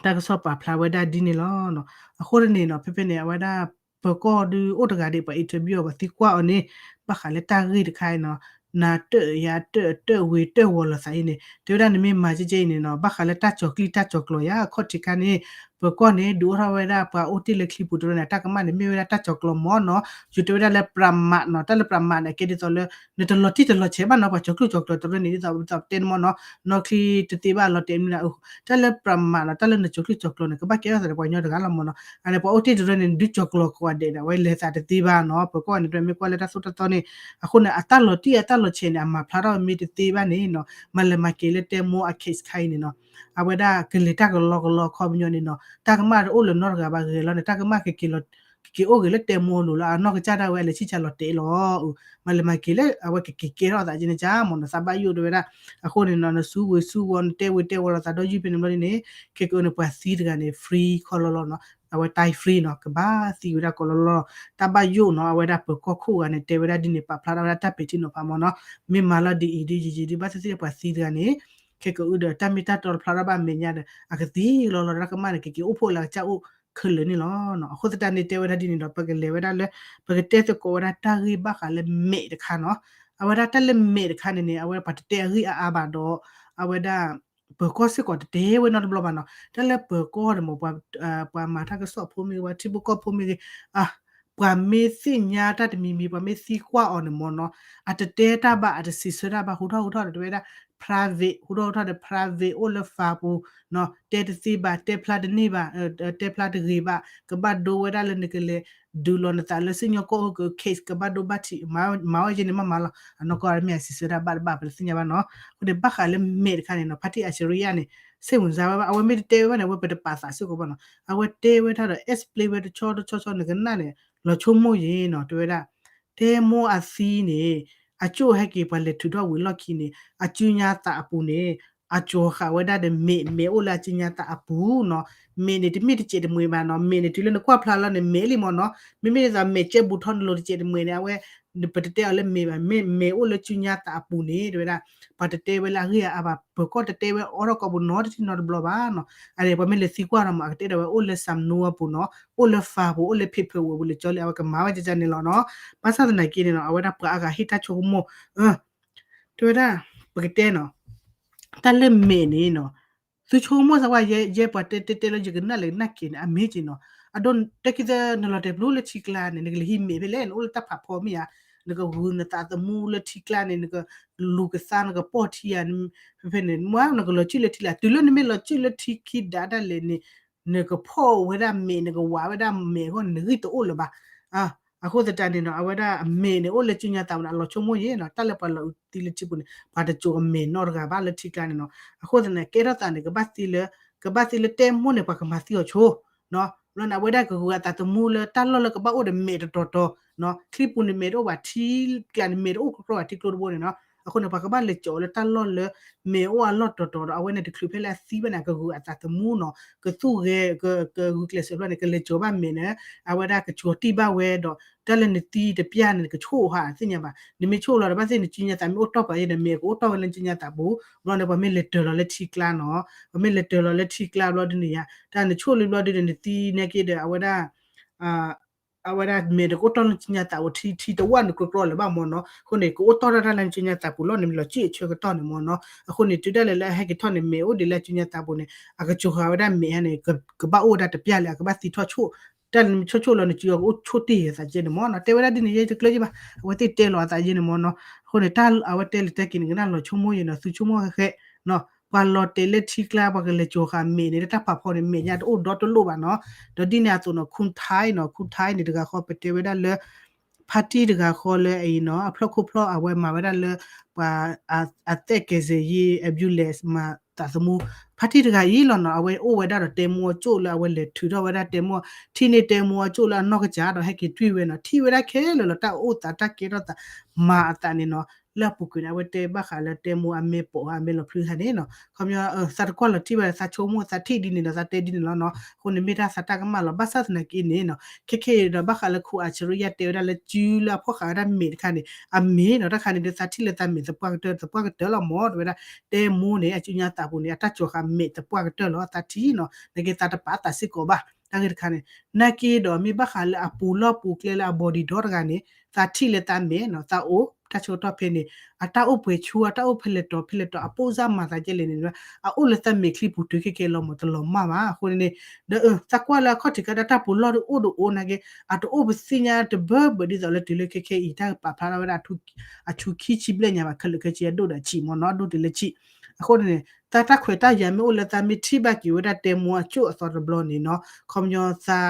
တၢ်ကစီၣ်ပာ်ဖျါဝဲဒၣ်ဒ်န့ၣ်လီၤ. အဃိတန့ၣ်နီၤ ဖဲဖဲန့ၣ် အဝဲဒၣ် ပၢၤကီၢ်ဒုးအိၣ်တဂၤဒံး ပှၤ interview အီၤ ပှၤသံကွၢ်အီၤန့ၣ် ဘၣ်ဃးလၢတၢ်ဂ့ၢ်တခါအံၤနီၤ နၤတၢၣ်ယၤတၢၣ် တၢၣ်ဝ့ၤတၢၣ်ဝီၤလိာ်သးအံၤန့ၣ် တဲဝဲဒၣ်နမ့ၢ်မၤကဲကဲအံၤန့ၣ်နီၤ ဘၣ်ဃးလၢတၢ်ကၠီၤကျံၣ်တၢ်ကၠီၤကျီၤယါ အခီၣ်ထံးခါန့ၣ် ပၢၤကီၢ်န့ၣ် ဒုးအိၣ်ထီၣ်ဝဲဒၣ်ပှၤအိၣ်တ့ၢ်လၢချံပူၤတရၢန့ၣ် အတၢ်ကမၣ်န့ၣ် မ့ၢ်ဝဲဒၣ်တၢ်ကၠီၤကျီၤမ့ၢ်နီၤ ယတဲဝဲဒၣ်လၢ ပြမးနီၤ တၢ်လၢ ပြမးန့ၣ် အကဲဒ်သိးလၢ နတလီၤတံၢ်တလီၤဆဲးဘၣ်နီၤ ပှၤကၠီၤကျူၣ်ကၠီၤကျီၤတရၢန့ၣ် ဒ်သိးပတဲန့ၣ်မ့ၢ်နီၤ နီၢ်ချံတသ့ဘၣ်လီၤတဲာ်မနုၤ တၢ်လၢ ပြမးနီၤ တၢ်လၢနကၠီၤကျူၣ်ကၠီၤကျီၤန့ၣ် ကဘၣ်ကဲထီၣ်သးဒီးပှၤကညီတဂၤလီၤမ့ၢ်နီၤ အန့ၣ် ပှၤအိၣ်တ့ၢ်တရၢန့ၣ် ဒုးကၠီၤကျီၤကိးဂၤဒဲးဒီး အဝဲလဲၤသးတသ့ဘၣ်နီၤ ပၢၤကီၢ်န့ၣ် တမ့ၢ်ကွၢ်လၢတၢ်သိၣ်တၢ်သီန့ၣ် အဃိန့ၣ် အတၢ်လီၤတံၢ်အတၢ်လီၤဆဲးန့ၣ် အမၤဖျါထီၣ်မ့ၢ်တသ့ဘၣ်န့ၣ်နီၤ မၤလဲၤမၤက့ၤလၢတဲမိၢ်အ case ခါအံၤန့ၣ်နီၤ အဝဲဒၣ်ကလဲၤတၢ်ကလီကလီအခီပညီန့ၣ်နီၤ တၢ်ကမၣ်တအိၣ်လၢနီတဂၤဘၣ်ဂ့ၤလီၤန့ၣ် တၢ်ကမၣ်ကက့ၤလီၤ ကက့ၤအိၣ်ဂ့ၤလၢတဲမိၢ်အလိၤလီၤ အနီၢ်ကစၢ်ဒၣ်ဝဲလဲၤဆံၣ်ဆါလီၤတဲာ်လီၤ မၤလဲၤမၤက့ၤလၢအဝဲကက့ၤကဲထီၣ်သးက့န့ၣ်ကၢ်မ့ၢ်နီၤ သးဘၣ်ယိၣ်တဲဝဲဒၣ် အဃိန့ၣ်နီၤ နစုဝ့ၤစုဝီၤ နတဲဝ့ၤတဲဝီၤလိာ်သးဒီးယုၢ်ဖဲန့ၣ်ဘျီန့ၣ် ခဲကနံၣ်အံၤန့ၣ် ပှၤသံတဂၤန့ၣ် free ခီလီလီၤနီၤ အဝဲ time free နီၤ ကဘၣ်သံဝဲဒၣ်ကိးလီလီလီၤ တၢ်ဘၣ်ယိၣ်နီၤ အဝဲဒၣ်ပၢၤကီၢ်ခိၣ်ဂၤန့ၣ် တဲဝဲဒၣ်ဒ်န့ၣ် ပာ်ဖျါထီၣ်ဝဲဒၣ်တၢ်ပဲာ်ထံနီၤဖးမ့ၢ်နီၤ မ့ၢ်မၤလီၤဒ်အံၤဒ်ယံာ်ယံာ်ဒ်ဘၣ်သ့ၣ်သ့ၣ်ပှၤသံတဂၤန့ၣ် ခဲကနံၣ်အံၤဒီးတၢ်မ့ၢ်တၢ်တီတဖျါထီၣ်ဘၣ်အမဲာ်ညါဒီး အကသံလီၤလီၤဒီးတၢ်ကမၣ်န့ၣ် ကက့ၤအိၣ်ဖှိၣ်လၢအကစၢ်အိၣ်ခဲလၢာ်န့ၣ်လီၤ. အဃိသတးန့ၣ် တဲဝဲဒၣ်ဒ်န့ၣ်ဒီး ပကလဲၤဝဲဒၣ်လၢ ပကတဲသကိးဝဲဒၣ်တၢ်ဂ့ၢ်ဘၣ်ဃးလၢမဲးတခါနီၤ. အဝဲဒၣ်တၢ်လၢမဲးတခါန့ၣ်န့ၣ် အဝဲပှၤတတဲအဂ့ၢ်အါအါဘၣ်ဒီး အဝဲဒၣ် ပၢၤကီၢ်စ့ၢ်ကီးတတဲဝဲနီတဘျီဘၣ်နီၤ. တၢ်လၢပၢၤကီၢ်န့ၣ်မ့ၢ် ပှၤမၤတၢ်ကစီၣ်ဖိမ့ၢ်ဂ့ၤ ပှၤထံဖိကီၢ်ဖိမ့ၢ်ဂ့ၤ ပှၤမ့ၢ်သ့ၣ်ညါတၢ်တမံၤမံၤ ပှၤမ့ၢ်သံကွၢ်အီၤန့ၣ်မ့ၢ်နီၤ အတတဲတၢ်ဘၣ် အတစံးဆၢတၢ်ဘၣ် ဟူထီၣ်ဟူထီၣ်ဒီးတဲဝဲဒၣ် private ဟူထီၣ်ဟူထီၣ်ဒီး private အိၣ်လၢ phone ပူၤနီၤ တဲတသ့ဘၣ် တဲဖျါတန့ၢ်ဘၣ် တဲဖျါတဂ့ၤဘၣ် ကဘၣ်ဒိဝဲဒၣ်လၢနကလဲၤဒုးလီၤနသးလၢစံၣ်ညီၣ်ကွီၢ်အိၣ်က case ကဘၣ်ဒိဘၣ်ထံး မၤဝဲယဲန့ၣ်မ့ၢ်မၤလီၤ အနီၢ်ကီၢ်မ့ၢ်အစံးဆၢတၢ်ဘၣ်တဘၣ် ပတသ့ၣ်ညါဘၣ်နီၤ. အဃိန့ၣ်ဘၣ်ဃးလၢမဲးတခါန့ၣ်နီၤ ဖါတံၢ်အၡရံယါန့ၣ် စ့ၢ်မုၢ်စါဝဲဘၣ် အဝဲမ့ၢ်တတဲဝဲဘၣ်န့ၣ် အဝဲပတပာ်သးစ့ၢ်ကီးဘၣ်နီၤ. အဝဲတဲဝဲဒၣ်ဒီး explain ဝဲတဆီတဆီဆီ နကနၣ်န့ၣ် လီၤဆိကမိၣ်ယံၤနီၤ တဲဝဲဒၣ် တဲမိၢ်အသံန့ၣ် အကၠိၣ်ဟဲက့ၤပှၤလဲၤထုးထီၣ်ဝံၤလီၢ်ခံန့ၣ် အစုညါသးအပူၤန့ၣ် အကၠီၤဃာ်ဝဲဒၣ်ဒီးမဲး မဲးအိၣ်လၢအစုညါသးအပူၤနီၤ. မဲးန့ၣ်တမ့ၢ်တစဲးတမှဲၤဘၣ်နီၤ မဲးန့ၣ်တုၤလၢနကွၢ်ဖျါလီၤန့ၣ် မဲးလံမ့ၢ်နီၤ မ့မ့ၢ်ဒ်သိးမဲးကဲဘူးထီၣ်နလိၤတစဲးတမှဲၤန့ၣ် အဝဲ ပတတဲအီၤလၢမဲးဘၣ် မဲး မဲးအိၣ်လၢစုညါသးအပူၤန့ၣ် တဲဝဲဒၣ် ပှၤတတဲဝဲလၢအဂ့ၢ်အါဘၣ် ပၢၤကီၢ်တတဲဝဲအိးထီၣ်ကိာ်ပူၤနီတထံၣ်နီတဘျီဘၣ်နီၤ. အန့ၣ် ပှၤမ့ၢ်လဲၤသံကွၢ်ဒီးမ့ၢ် အကတဲဒီးဝဲအိၣ်လၢ စမ်နူ အပူၤနီၤ အိၣ်လၢ phone ပူၤ အိၣ်လၢ paper ဝဲပူၤ လဲၤကၠီလံ အဝဲကမၤဝဲကကန့ၣ်လီၤနီၤ. ဘၣ်ဆၣ်သနာ်က့န့ၣ်နီၤ အဝဲဒၣ်ပှၤအါဂၤဟ့ၣ်တၢ်ဆိကမိၣ် တဲဝဲဒၣ် ပကတဲနီၤ တၢ်လၢမဲးန့ၣ်နီၤ သုဆိကမိၣ်စ့ၢ်ဝဲ ယဲ ယဲပှၤတဲတဲတဲလၢ ယကနၣ်လၢနၢ်က့ၤန့ၣ် အမ့ၢ်က့ၤနီၤ အဒိ တၢ်ခံသၢ နလီၤတဲာ်ပျိလၢထံကျါန့ၣ် နကလဲၤဟံးမဲးဖဲလဲၣ် နအိၣ်လၢတၢ်ဖးဖီမ့ၢ်ဧါ နကဂုာ်နသးသမူလၢထံကျါန့ၣ် နကလူၤကသါ နကပီၢ်ထံဧါ ဖဲဖဲန့ၣ် မ့ၢ်နကလီၤစုၣ်လၢထံကျါ တုၤလၢနမ့ၢ်လီၤစုၣ်လၢထံခံဒါဒၣ်လဲာ်န့ၣ် နကဖီၣ်ဝဲဒၣ်မဲး နကဝးဝဲဒၣ်မဲးအဂီၢ်န့ၣ် နဂံၢ်တအိၣ်လၢၤဘၣ်. အဃိသတးန့ၣ်နီၤ အဝဲဒၣ်အမဲးန့ၣ် အိၣ်လၢစုညါသးပူၤန့ၣ် အလီၤဆိကမိၣ်ယဲနီၤ တၢ်လၢပှၤလီၤအုးသံလၢထံပူၤန့ၣ် ပှၤတစိာ်အမဲးနီတဂၤဘၣ်လၢထံကျါန့ၣ်နီၤ. အဃိသတးန့ၣ် ကဲထီၣ်သးန့ၣ် ကဘၣ်သံလၢ ကဘၣ်သံလၢတဲမိၢ်န့ၣ် ပှၤကမၤသံအီၤဆိ ဘျီန့ၣ် အဝဲဒၣ်ကဂုာ်အသးသမူလၢတၢ်လီၢ်လၢကဘၣ်အိၣ်ဒီးမဲးတတီၤတီၤ ချံပူၤန့ၣ်မဲးတအိၣ်ဘၣ် ထံကျါန့ၣ်မဲးတအိၣ်ကြီဘၣ် ထံကျိတဘိန့ၣ်နီၤ. အဃိန့ၣ် ပှၤကဘၣ်လဲၤကၠီၤလၢတၢ်လီၢ်လၢ မဲာ်အိၣ်အလီၢ်တီၤတီၤဒီး အဝဲန့ၣ်တချုးဖဲလၢအသံဘၣ်န့ၣ် အကဂုာ်အသးသမူနီၤ, ကသူၣ်ဂဲၤ ကဂုာ်ကျဲးစၢးဖျီန့ၣ် ကလဲၤကၠီၤဘၣ်မဲာ်န့ၣ် အဝဲဒၣ်ကကၠီၤတံၢ်ဘၣ်ဝဲဒီး တၢ်လၢနသံတပျၢ်န့ၣ် နကဆိၣ်ဟးသ့ၣ်ညါဘၣ်, နမ့ၢ်ဆိၣ်လီၤဒီး ဘၣ်သ့ၣ်နကၠူညါသးမ့ၢ်အိၣ်တီၢ်ပာ်ယဲန့ၣ် မဲာ်ကအိၣ်တီၢ်ဝဲလၢကၠူညါသးပူၤ, ဘျီန့ၣ် ပှၤမ့ၢ်လဲၤတၢၤလီၤလၢထံကျါနီၤ, ပှၤမ့ၢ်လဲၤတၢၤလီၤလၢထံကျါဘျီဒ်န့ၣ်ယါ တၢ်နဆိၣ်လံဘျီဒ်န့ၣ် နသံနာ်က့ဒီး အဝဲဒၣ် အဝဲဒၣ်မဲာ်တကအိၣ်တီၢ်လၢကၠူညါသးပူၤ ထံ ထံတဝၢ်န့ၣ် ကြိကြိလၢၤဘၣ်မ့ၢ်နီၤ, အဃိန့ၣ် ကအိၣ်တီၢ်တၢ်တၢ်လၢကၠူညါသးပူၤလီၤန့ၣ် မ့ၢ်လီၤစံၣ်အဆၢကတီၢ်န့ၣ်မ့ၢ်နီၤ, အဃိန့ၣ် တုၤဒၣ်လဲာ်လၢအဟဲက့ၤထီၣ်န့ၣ် မဲာ်အိၣ်ဒံးလၢကၠူညါသးပူၤန့ၣ် အကကၠီၤဃာ်ဝဲဒၣ်မဲာ်ဟဲန့ၣ် ကဘၣ်အိၣ်ဝဲဒၣ်တပျၢ်လၢ အကဘၣ်သံထီၣ်ဆိၣ်, တၢ်လၢနမ့ၢ်ဆိၣ်ဆိၣ်လီၤ နကၠူကအိၣ်ဆိၣ်တ့ၢ်အသးကဲန့ၣ်မ့ၢ်နီၤ, တဲဝဲဒၣ်ဒ်န့ၣ် ယဲတကျၢၤယဘၣ် အဝဲသ့ၣ်တဲလီၤအသးယဲန့ၣ်မ့ၢ်နီၤ, အဃိန့ၣ် တၢ်အဝဲတဲလၢတဲက့ၤန့ၣ် ကနၣ်လီၤဆိကမိၣ်ယဲနီၤ သုဆိကမိၣ်ဃဲဃဲ ပှၤလီၤတဲာ်လၢထံကျါ ပှၤကလဲၤကၠီၤဃာ်မဲာ်န့ၣ် လၢတၢ်ပာ်ဖီန့ၣ် မဲာ်ညါတအိၣ်ဒီတလိၣ်ဘၣ်နီၤ, ဒီးဒ်န့ၣ်အသိးနီၤ ခူၣ်ထါနီၤ ခူၣ်ထါန့ၣ် တဂၤဃီပတဲဝဲဒၣ်လၢ ဖါတံၢ်တဂၤဃီလၢအံၤနီၤ အဖျီၣ်ခိၣ်ဖျီၣ်အဝဲမၤဝဲဒၣ်လၢ ပှၤ အသက်ကယ်ဆယ်ရေး ambulance မၤသးသမူ ဖါတံၢ်တဂၤအံၤလီၤနီၤ အဝဲအိၣ်ဝဲဒၣ်ဒီးတဲမိၢ်အကၠိၣ်လၢအဝဲလဲၤထုးထီၣ်ဝဲဒၣ်တဲမိၢ် ထံၣ်န့ၢ်တဲမိၢ်အကၠိၣ်လၢအနီၢ်ကစၢ်ဒီးဟဲက့ၤတွံၢ်ဝဲနီၤ ထံၣ်ဝဲဒၣ်ခဲလၢာ်လီၤ တၢ်အိၣ်သးတၢ်ကဲထီၣ်သး မၤအသးန့ၣ်နီၤ လၢအပူၤကွံာ်န့ၣ် အဝဲတဲဘၣ်ဃးလၢတဲမိၢ်အမဲာ်ပိာ်အမဲာ်လီၤဖျုးခါန့ၣ်နီၤ ခီပညီ သးတကွၢ်လီၤထံၣ်ဘၣ် သးဆိကမိၣ်သးထံၣ်ဒ်န့ၣ်ဒီး သးတဲဒ်န့ၣ်လီၤနီၤ အဃိန့ၣ်မ့ၢ်တၢ်သးတၢ်ကမၣ်လီၤ ဘၣ်ဆၣ်သနာ်က့န့ၣ်နီၤ ခဲခဲအံၤဒီးဘၣ်ဃးလၢခူအၤစရံယါတဲဝဲဒၣ်လၢကၠူလၢအဖီၣ်ဃာ်ဝဲဒၣ်မဲာ်တခါန့ၣ် အမ့ၢ်နီၤ တၢ်ခါန့ၣ်ဒီး သးထံၣ်လၢသးမဲာ်သပှၢ်ကတၢၢ် သပှၢ်ကတၢၢ်လီၤမ့ၢ် တဲဝဲဒၣ် တဲမိၢ်န့ၣ် အကၠူညါသးပူၤန့ၣ် အတၢ်ကၠီၤဃာ်မဲာ်သပှၢ်ကတၢၢ်လီၤ သးထံၣ်နီၤ နက့သးတပာ်သးစ့ၢ်ကီးဘၣ် တၢ်ဂ့ၢ်တခါန့ၣ် နာ်က့ဒီးမ့ၢ်ဘၣ်ဃးလၢအပူၤလီၢ်ပူၤကျဲလၢအ body ဒီတဂၤန့ၣ် သးထံၣ်လၢသးမဲာ်နီၤ သးအိၣ် တၢ်ဆၢကတီၢ်ဖဲန့ၣ် အတၢ်အိၣ်ပှဲၤဆူ အတၢ်အိၣ်ဖဲလဲၣ်တီၤဖဲလဲၣ်တီၤ အပိၢ်စၢ်မၤသးကဲလဲၣ်န့ၣ် အအိၣ်လၢသးမဲာ်ချံပူၤတုၤခဲခဲလီၤမ့ၢ် တလီၤမၢ်ဘၣ် အဃိန့ၣ်န့ၣ် ဒီးသးကွၢ်လၢအခီၣ်ထံးခါဒီးတၢ်ပူၤလီၢ်ဒ်အိၣ်ဒ်အိၣ်နာ်က့ အတအိၣ်ပသ့ၣ်ညါတဘၢဘၢဒ်သိးလၢတုၤလၢခဲခဲအံၤ တၢ်ကပာ်ဖျါထီၣ်ဝဲဒၣ် အဆူခံဆံဘျဲၣ်ညါဘၣ် ခဲလၢာ်ခဲဆ့အဒိၣ်ဒီးဆံးမ့ၢ်နီၤ အဒိၣ်တုၤလၢဆံး အဃိန့ၣ်န့ၣ် သးတၢ်ခွဲးတၢ်ယာ်မ့ၢ်အိၣ်လၢသးမ့ၢ်ထံၣ်ဘၣ်က့ၤဝဲဒၣ်တဲမိၢ်အကၠိၣ်အသီတဘျီန့ၣ်နီၤ ခီပညီသး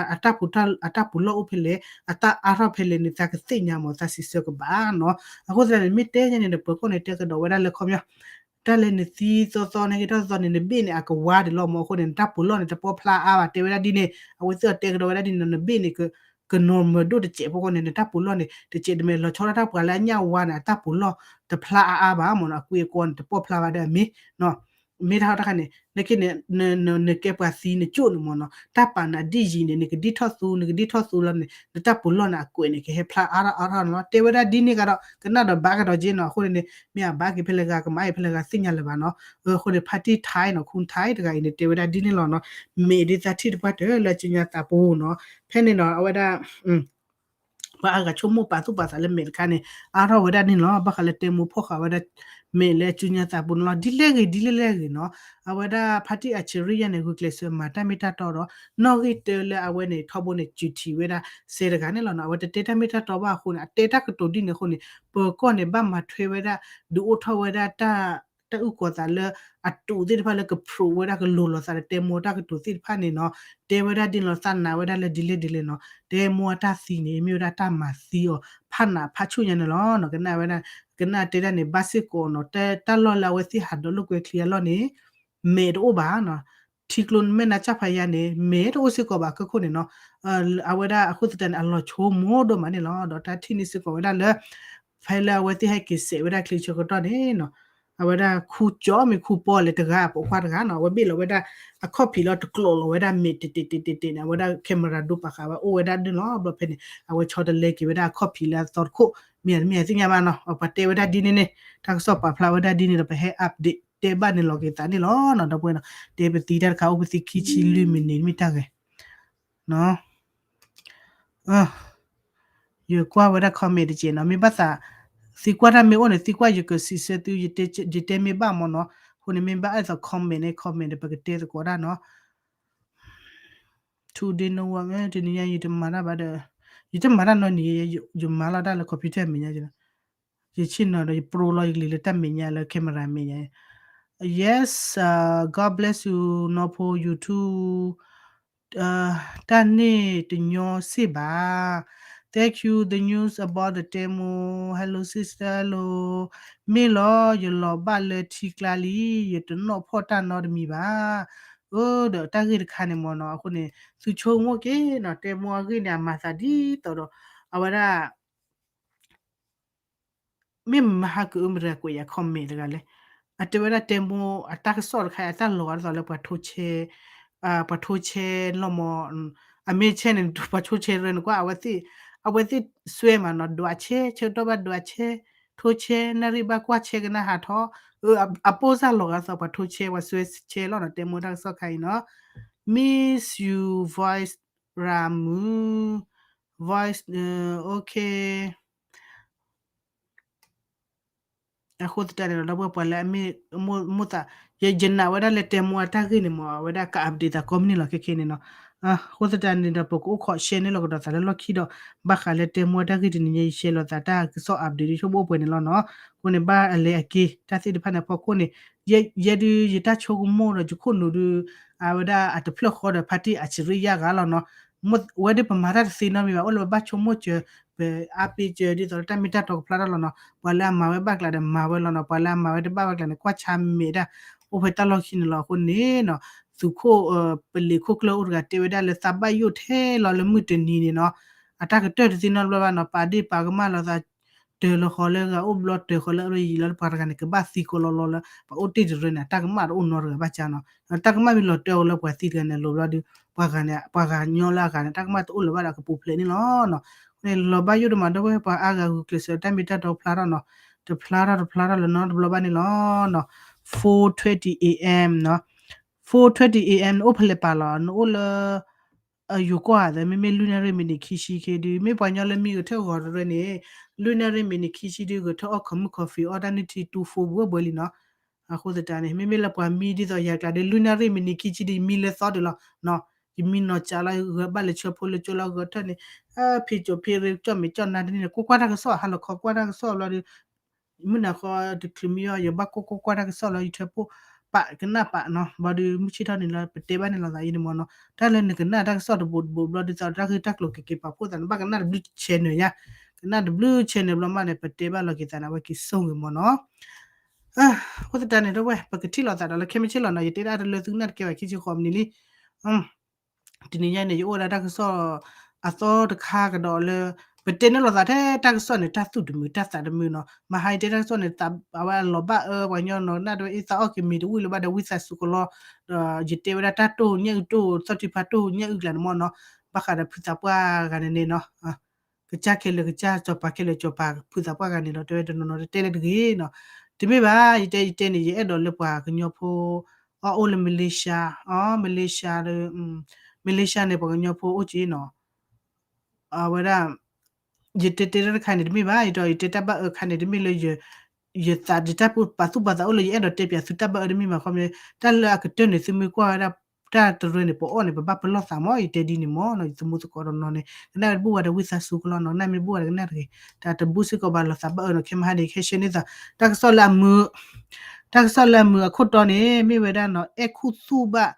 အတၢ်ပူၤလီၢ်အိၣ်ဖဲလဲၣ် အတၢ်အါထီၣ်ဖဲလဲၣ်န့ၣ် သးကသ့ၣ်ညါမ့ၢ် သးစံးဆၢကဘၣ်နီၤ အဃိသတးန့ၣ် မ့ၢ်တဲညါန့ၣ်ဒီး ပၢၤကီၢ်န့ၣ် တဲကဒီးဝဲဒၣ်လၢခီပညီ တၢ်လၢနသံသီသီနာ်က့ထီၣ်သီန့ၣ် နဘ့ၣ်န့ၣ်အကဝါဒံးလီၤမ့ၢ် အဃိန့ၣ် နတၢ်ပူၤလီၢ်န့ၣ် တပီၢ်ဖျါအါဘၣ် တဲဝဲဒၣ်ဒ်န့ၣ် အဝဲသ့ၣ်အတဲကဒီးဝဲဒၣ်ဒ်န့ၣ် နဘ့ၣ်န့ၣ် က ကနီၤမၢၤဒိၣ်တစဲးဖိဃိန့ၣ် နတၢ်ပူၤလီၢ်န့ၣ် တစဲးတမဲာ်လီၤဆီဒၣ်တၢ်ပှၤလၢအညၣ်ဝါန့ၣ် အတၢ်ပူၤလီၢ်တဖျါအါအါဘၣ်မ့ၢ်နီၤ အကွ့အကွီန့ၣ် တပီၢ်ဖျါဘၣ်ဒီးအမ့ၢ် မ့ၢ်တၢ်ဟီၣ်တခါန့ၣ် နက့န့ၣ် နကဲပှၤသံနကၠိၣ်န့ၣ်မ့ၢ်နီၤ တၢ်ပာ်နၤဒ်ယံၤန့ၣ် နကဒ်ထီၣ်သူ နကဒ်ထီၣ်သူလီၤန့ၣ် နတၢ်ပူၤလီၢ်န့ၣ် အကွဲးန့ၣ် ကဟဲဖျါအါထီၣ်အါထီၣ်န့ၣ်လီၤ တဲဝဲဒၣ်ဒ်န့ၣ်ကဒီး ကနၣ်ဒီးဘၣ်ကဒီးက့နီၤ အဃိန့ၣ်န့ၣ် မ့ၢ်အဘၣ်က့ၤဖဲလဲၣ်ဂၤ ကမၤအံၤဖဲလဲၣ်ဂၤ သ့ၣ်ညါလၢၤဘၣ်နီၤ အဃိန့ၣ် ဖါတံၢ်ထါနီၤ ခူထါတဂၤအံၤန့ၣ် တဲဝဲဒၣ်ဒ်န့ၣ်လီၤနီၤ မဲာ်ဒ်သးထံၣ်တပှၢ်တၢၢ်လၢကၠူညါသးပူၤနီၤ ဖဲန့ၣ်နီၤ အဝဲဒၣ် ပှၤအါဂၤဆိကမိၣ်ပာ်သူၣ်ပာ်သးလၢမဲာ်တခါန့ၣ် အါထီၣ်ဝဲဒၣ်န့ၣ်လီၤ ဘၣ်ဃးလၢတဲမိၢ်ဖီၣ်ဃာ်ဝဲဒၣ် မဲာ်လၢကၠူညါသးပူၤန့ၣ်လီၤ ဒ်လဲၣ်ဂ့ၤ ဒ်လဲၣ်လဲၣ်ဂ့ၤနီၤ အဝဲဒၣ်ဖါတံၢ်အဆံရံယါန့ၣ် ဂုာ်ကျဲးစၢးမၤတၢ်မ့ၢ်တၢ်တီဒီး နီၣ်ဂံၢ်တၢလၢအဝဲန့ၣ် ထီဘိန့ၣ် စူၤထံးဝဲဒၣ်စဲးတဂၤန့ၣ်လီၤနီၤ အဝဲတတဲတၢ်မ့ၢ်တၢ်တီဘၣ်အဃိန့ၣ် အတဲတၢ်ကတိၤဒ်န့ၣ်အဃိန့ၣ် ပၢၤကီၢ်န့ၣ် ဘၣ်မၤထွဲဝဲဒၣ် ဒုးအိၣ်ထီၣ်ဝဲဒၣ် တၢ်အုၣ်ကီၤသးလၢ အတူးသ့ၣ်တဖၣ်လၢကဖျိးဝဲဒၣ် ကလိၤလိာ်သးဒီးတဲမိၢ်တၢ်ကတိၤသ့ၣ်တဖၣ်န့ၣ်နီၤ တဲဝဲဒၣ်ဒ်န့ၣ်လီၤ သးနာ်ဝဲဒၣ်လၢဒ်လဲၣ်ဒ်လဲၣ်နီၤ တဲမိၢ်အတၢ်သံန့ၣ် မ့ၢ်ဝဲဒၣ်တၢ်မၤသံအီၤ ဖးနးဖးဆူၣ်ညါန့ၣ်လီၤနီၤ ကနၣ်ဝဲဒၣ် ကနၣ်တဲဒၣ်န့ၣ် ဘၣ်စ့ၢ်ကီးနီၤ တၢ်လီၢ်လၢအဝဲသ့ၣ်ဟးဒီးလိာ်ကွဲချံအလီၢ်န့ၣ် မဲာ်တအိၣ်ဘၣ်နီၤ ထံကျိမဲၢ်နါစၢ်ဖးယါန့ၣ် မဲာ်တအိၣ်စ့ၢ်ကီးဘၣ် ကၢခိၣ်န့ၣ်နီၤ အဝဲဒၣ်အဃိသတးန့ၣ် အလီၤဆိကမိၣ်ဒိၣ်မးန့ၣ်လီၤ ဒီးတၢ်ထံၣ်န့ၢ်စ့ၢ်ကီးဝဲဒၣ်လၢ ဖဲလၢအဝဲသ့ၣ်ဟဲက့ၤစဲးဝဲဒၣ်ချံဆၢကတီၢ်န့ၣ်နီၤ အဝဲဒၣ်ခူကၠီမ့ၢ်ခူပီလဲၣ်တဂၤ ပိာ်ခွါတဂၤနီၤ အဝဲဘ့ၣ်လီၤဝဲဒၣ် အခီၣ်ဖံးလီၤတကျိးလီၤဝဲဒၣ်မဲာ်တဲာ်တဲာ်တဲာ်တဲာ်တဲာ်န့ၣ် အဝဲဒၣ် camera ဒိပာ်ဃာ်ဝဲအိၣ်ဝဲဒၣ်န့ၣ်လီၤ ဘျီဖဲန့ၣ် အဝဲဆီတလဲက့ၤဝဲဒၣ်အခီၣ်ဖံးလၢအသီတခိၣ် မ့ၢ်အတမ့ၢ်အသ့ၣ်ညါဘၣ်နီၤ ပှၤတဲဝဲဒၣ်ဒ်န့ၣ်န့ၣ် တၢ်ကစီၣ်ပာ်ဖျါဝဲဒၣ်ဒ်န့ၣ်ဒီး ပဟဲ update တဲဘၣ်န့ၣ်လီၤက့ၤသးန့ၣ်လီၤနီၤ ဒီပုၢ်ဝဲၢ်နီၤ တဲပသံတၢ်တခါအိၣ်ပသံခံဆံလွံၢ်မံးနံးမ့ၢ်တၢ်ဂ့ၤ ယကွၢ်ဝဲဒၣ် comment တက့ၢ်နီၤ မ့ၢ်ဘၣ်သး သံကွၢ်တၢ်မ့ၢ်အိၣ်န့ၣ် သံကွၢ်ယကစံးဆၢသု ယတဲမ့ၢ်ဘၣ်မ့ၢ်နီၤ အဃိန့ၣ်မ့ၢ်ဘၣ်အဲၣ်သိး comment န့ၣ် comment န့ၣ် ပကတဲသကိးတၢ်နီၤ Today no work တနံၤညါယတမၤတၢ်ဘၣ်ဒီး ယတမၤတၢ်နီတနံၤ ယမၤလီၤတၢ်လၢ computer အမဲာ်ညါ ယဆ့ၣ်နီၤဒီးယ pro လီၤယကလံၤလၢတၢ်မဲာ်ညါလၢ camera မဲာ်ညါ Yes, uh, God bless you နီၢ်ဖိ YouTube တၢ်န့ၣ်တညီစ့ၢ်ဘၣ် Thank you the news about the တဲမိၢ် Hello sister hello မ့ၢ်လီၤ ယလီၤဘၣ်လၢထံကျါလံ ယတနီၣ်ဖီၣ်တၢ်နီတမံၤဘၣ် အၢ ဒီးတၢ်ဂ့ၢ်တခါန့ၣ်မ့ၢ်နီၤ အဃိန့ၣ် သုဆိကမိၣ်က့ၤနီၤ တဲမိၢ်အဂ့ၢ်န့ၣ် အမၤသးဒ်သိးဒီး အဝဲဒၣ် မ့ၢ်မဟါကအုမတဂၤကွဲးယၤ comment တဂၤလဲၣ်, အတဲဝဲဒၣ်တဲမိၢ်အတၢ်ကစီၣ်တခါအံၤ အတၢ်လီၤဂာ်ဒ်သိးလၢပှၤထိဆဲ, ပှၤထိဆဲလီၤမး, အမ့ၢ်ဆဲန့ၣ် ပှၤထိဆဲရဲန့ၣ်ကွၢ် အဝဲသ့ၣ်စွဲမးနီၤ ဒွးဆဲ ဆၢကတီၢ်ဘၣ်ဒွးဆဲ, ထိဆဲ နၣ်ရံၣ်ဘၣ်ကွၢ်ဆဲကနၣ်ဟးထီၣ်, အပိၢ်စၢ်လီၤဂာ်ဒ်သိးပှၤထိဆဲ ပှၤစွဲဆဲလီၤနီၤ တဲမိၢ်တၢ်ကစီၣ်ခါအံၤနီၤ, miss you voice ရၤမုၢ်, voice, okay. အဃိသတးန့ၣ်ဒီး ဒီပုၢ်ဝဲၢ်ပှၤလၢအမ့ၢ်မိၣ်သး, ယနာ်ဝဲဒၣ်လၢတဲမိၢ်အတၢ်ဂ့ၢ်န့ၣ်မး အဝဲဒၣ်က update သးကိးမုၢ်နံၤလီၤ ခဲခဲန့ၣ်နီၤ. အဃိသတးန့ၣ်ဒီး ပကအိၣ်ခိး share န့ၢ်လီၤကဒီးသးလၢလီၢ်ခံဒီး ဘၣ်ဃးလၢတဲမိၢ်အတၢ်ဂ့ၢ်တနံၤညါ ယ share လီၤသးတၢ်ကစီၣ် update ဒ်ဆိကမိၣ်အိၣ်ပှဲၤန့ၣ်လီၤနီၤ. အဃိန့ၣ် ဘၣ်အလဲၤအက့ၤ တၢ်သ့ၣ်တဖၣ်န့ၣ်အဖီခိၣ်န့ၣ် ယဲဒုး ယတၢ်ဆိကမိၣ်ဒီးယခိၣ်နူာ်ဒုး အဝဲဒၣ်အတဖျၢၣ်ဃီဒီး ဖါတံၢ်အစရံယါဂၤလီၤနီၤ. ဝဲဒၣ်ပမၤတၢ်တသ့နီတမံၤဘၣ် အိၣ်လၢပဘၣ်ဆိကမိၣ်စၢၤ ပအါပ့ၤစၢၤဒ်သိးလၢတၢ်မ့ၢ်တၢ်တီကဖျါတၢ်လီၤနီၤ. ပှၤလၢအမၤဝဲဘၣ်ကျါဒီးမၤဝဲတဘၣ်ဘၣ်ကျါန့ၣ် ကွၢ်ဆါမဲာ်ဒၣ် အိၣ်ဖဲတၢ်လီၢ်ခံန့ၣ်လီၤ. အဃိန့ၣ်နီၤ သုးခိၣ် ပလံၤခိၣ်ကျၢၢ်အိၣ်တဂၤတဲဝဲဒၣ်လၢ သးဘၣ်ယိၣ်ထဲလီၤလၢမုၢ်တနံၤန့ၣ်နီၤ အတၢ်ကတၢၢ်တသ့နီတဘျီဘၣ်နီၤ ပာ်ဒ့ၣ်ပာ်ကမၣ်လိာ်သး တၢၤလီၤဃီၤလၢဂၤအိၣ်ဘျီ တၢၤဃီၤလၢအလီၢ်ယံၤလီၤ ပှၤတဂၤန့ၣ် ကဘၣ်သံကိးလီၤလီၤလၢ ပှၤအိၣ်တ့ၢ်တရၢန့ၣ် အတၢ်ကမၣ်တအိၣ်နီတဂၤဘၣ်ကါနီၤ. တၢ်ကမၣ်မ့ၢ်လီၤတၢ်အိၣ်လၢပှၤသံတဂၤန့ၣ် လိၤဘျီဒီး ပှၤဂၤန့ၣ် ပှၤဂၤညီလၢအဂၤန့ၣ် တၢ်ကမၣ်တအိၣ်လၢၤဘၣ်ဒီး ကပူၤဖျဲးန့ၣ်လီၤနီၤ. အဃိန့ၣ် လီၤဘၣ်ယိၣ်တမး ဒီပုၢ်ဝဲၢ်ပှၤအါဂၤဂုာ်ကျဲးစၢး တၢ်မ့ၢ်တၢ်တီကဖျါထီၣ်နီၤ တဖျါထီၣ်တဖျါထီၣ်လၢၤနီတဘျီဘၣ်န့ၣ်လီၤနီၤ. four twenty A M နီၤ four twenty A M န့ၣ် အိၣ်ဖဲလဲၣ်ပာ်လီၤ နအိၣ်လၢ ယိၤကီၢ်ဧါ မ့မ့ၢ်လွံၢ်နၣ်ရံၣ်မံးနံးခံဆံခံဒုး မ့ၢ်ပှၤကညီလၢမံဂဲၤထၢၣ်ဂီၤတရၢန့ၣ် လွံၢ်နၣ်ရံၣ်မံးနံးခံဆံဒုး ဂဲၤထၢၣ်အီၣ် coffee coffee အီၣ်တၢ်နုၢ်ထံတူဖိဘှဲဘှဲလံနီၤ. အဃိသတးန့ၣ် မ့မ့ၢ်လၢပှၤမံဒ်သိးယၤကျါဒီး လွံၢ်နၣ်ရံၣ်မံးနံးခံဆံဒုး ယမံလၢသီဒုးလီၤနီၤ. ယမံနီၤကၠးလီၤ ယဂဲၤဘၣ်လၢဆၢဖိလၢကၠိလီၤ ဂဲၤထၢၣ်န့ၣ် ဖံးကၠိဖံးရ့ ကၠီၣ်မဲာ်ကၠီၣ်နါတန့ၢ်န့ၣ် ကွၢ်ကွၢ်တၢ်ကစီၣ်ဟါလီၤခီကွၢ်တၢ်ကစီၣ်ဘျီဒီး မုၢ်နၤဃီတချုးမံအီၤ ယဘၣ်ကွၢ်ကွၢ်ကွၢ်တၢ်ကစီၣ်လီၤ ယထၢဖှိၣ်ပာ်ကနၣ်ပာ်နီၤ ဘျီဒီး မုၢ်ဆ့ၣ်ထီၣ်န့ၣ်လီၤ ပတဲဘၣ်န့ၣ်လီၤသးအံၤန့ၣ်မ့ၢ်နီၤ တၢ်လၢနကနၣ်တၢ်ကစီၣ်တဘိးတဘိးဘျီဒ်သိး တၢ်ဂ့ၢ်တၢ်ကျိၤကက့ၤပာ်ဖှိၣ်သးန့ၣ် ဘၣ်ကနၣ်တဘျုး channel ညါ ကနၣ်တဘျုး channel ဘျီမးန့ၣ် ပတဲဘၣ်လီၤက့ၤသးန့ၣ် အဝဲက့ၤဆိၣ်ဂ့ၤမ့ၢ်နီၤ. အဃိသတးန့ၣ် ဒီပုၢ်ဝဲၢ် ပကထံၣ်လိာ်သးဒီးလၢခဲမုၢ်ဆ့ၣ်လီၤနီၤ ယတဲဒၣ်တလၢသုကနၣ်တကဲဘၣ် ခံဆံဃိးမံးနံးလံ တနံၤညါန့ၣ် ယအိၣ်ဝဲဒၣ်တၢ်ကစီၣ်အသီတခါကဒီးလၢ ပတဲန့ၢ်လိာ်သးထဲတၢ်ကစီၣ်န့ၣ် တၢ်သူၣ်တမုာ်တၢ်သးတမုာ်နီၤ မဟါယတဲတၢ်ကစီၣ်န့ၣ် အဝဲအလီၤဘၣ်အၢ ပှၤကညီနီၤ ကနၣ်တဝဲအ့ၣ်သးအီၣ်ကမံၤတဝံၣ်လၢၤဘၣ်ဒီး ဝံသးစူၤကလီ ဒီးယတဲဝဲဒၣ်တၢ်တိၢ်ညၣ်အုၣ်တိၢ် သီၣ်ထံဖးတိၢ်ညၣ်အုၣ်ကျါန့ၣ်မ့ၢ်နီၤ ဘၣ်ဃးဒီးဖုသးပှၢ်ဂၤန့ၣ်န့ၣ်နီၤ ကစၢ်ခဲလၢာ်ကစၢ် စီၤပၤခဲလၢာ်စီၤပၤ ဖုသးပှၢ်ဂၤန့ၣ်ဒီး တဲဝဲတနီၤနီၤ တတဲလၢတဂ့ၤနီၤ တမ့ၢ်ဘၣ် ယတဲယတဲန့ၣ် ယအဲၣ်ဒိးလၢပှၤကညီဖိ အီၣ်အိၣ်လၢ Malaysia, အီ Malaysia, Malaysia န့ၣ် ပှၤကညီဖိအိၣ်က့နီၤ အဝဲဒၣ် ယတဲတဲတၢ်တခါန့ၣ် တမ့ၢ်ဘၣ် ယတဲ ယတဲတၢ်ဘၣ်အၢခါန့ၣ် တမ့ၢ်လၢ ယသးဒ်တၢ်ပာ်သူၣ်ပာ်သးအိၣ်လၢ ယအဲၣ်ဒိးတဲပၠးသုတၢ်ဘၣ်အၢတမ့ၢ်ဘၣ် ခီမ့ၢ် တၢ်လၢအကတၢၢ်န့ၣ် သုမ့ၢ်ကွၢ်ဝဲဒၣ် တၢ်တရၢန့ၣ် ပအီၣ်န့ၣ် ပဘၣ်ပလီၢ်သးမး ယတဲဒ်န့ၣ်မ့ၢ်နီၤ ယသမူသကိးတနီၤန့ၣ် ကနၣ်ဝဲတဘူၣ်ဝဲဒီး ဝံသးစူၤကလီနီၤ ကနၣ်မ့ၢ်ဘူၣ်ဝဲဒီးကနၣ်တဂ့ၤ တၢ်တဘူၣ်စ့ၢ်ကီးဘၣ်လီၤသးဘၣ်အၢနီၤ ခဲမဟါန့ၣ် ခဲဆှၢန့ၢ်သး တၢ်ကစီၣ်လၢအမုာ် တၢ်ကစီၣ်လၢအမုာ်အခိၣ်တီန့ၣ် မ့ၢ်ဝဲဒၣ်နီၤ အဲၣ်ခူသူၣ်ဘၣ်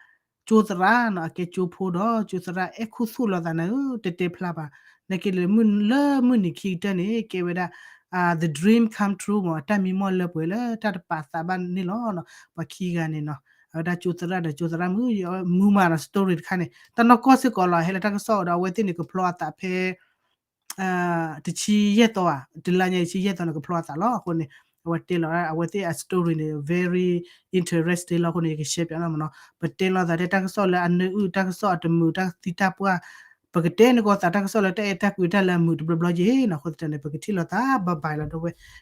ကၠိသရၣ်နီၤ အကဲကၠိဖိဒီး ကၠိသရၣ်အဲၣ်ခူသူၣ်လိာ်သးန့ၣ် တတဲဖျါဘၣ် နာ်က့လၢ လၢမုၢ်နံၤခံကတၢၢ်န့ၣ် ကဲဝဲဒၣ် the dream come true မ့ၢ် တၢ်မံမီၢ်လၢပှဲၤလၢတၢ်တပာ်သးဘၣ်န့ၣ်လီၤ. ပှၤခံဂၤန့ၣ်နီၤ အဝဲဒၣ်ကၠိသရၣ်ဒီးကၠိသရၣ်မုာ် မုာ်မးနီၤ story တခါန့ၣ် တၢ်နီၢ်ကီၢ်စ့ၢ်ကီးလီၤ ဟဲလၢတၢ်ကစီၣ်ဒီး အဝဲသ့ၣ်န့ၣ် ကဖျီအသးဖဲ တဆံယဲၢ်သီဧါ တလါညါတဆံယဲၢ်သီန့ၣ် ကဖျီအသးလီၤ. အဃိန့ၣ် အဝဲတဲလီၤ အဝဲသ့ၣ်အ story န့ၣ် very interesting လီၤ. အဃိန့ၣ် ယကshareပၠးနီၤမ့ၢ်နီၤ ပတဲလိာ်သးထဲတၢ်ကစီၣ်လၢအနၢအုၣ် တၢ်ကစီၣ်အတမုာ် တၢ်သံတၢ်ပှၢ် ပကတဲန့ၢ်ကီးသးတၢ်ကစီၣ်လၢတၢ်အဲၣ်တၢ်ကွံတၢ်လၢအမုာ်တဘျီဘျီယ့ၣ်နီၤ. အဃိသတးန့ၣ် ပကထံၣ်လိာ်သး bye bye လီၤ ဒီပုၢ်ဝဲၢ်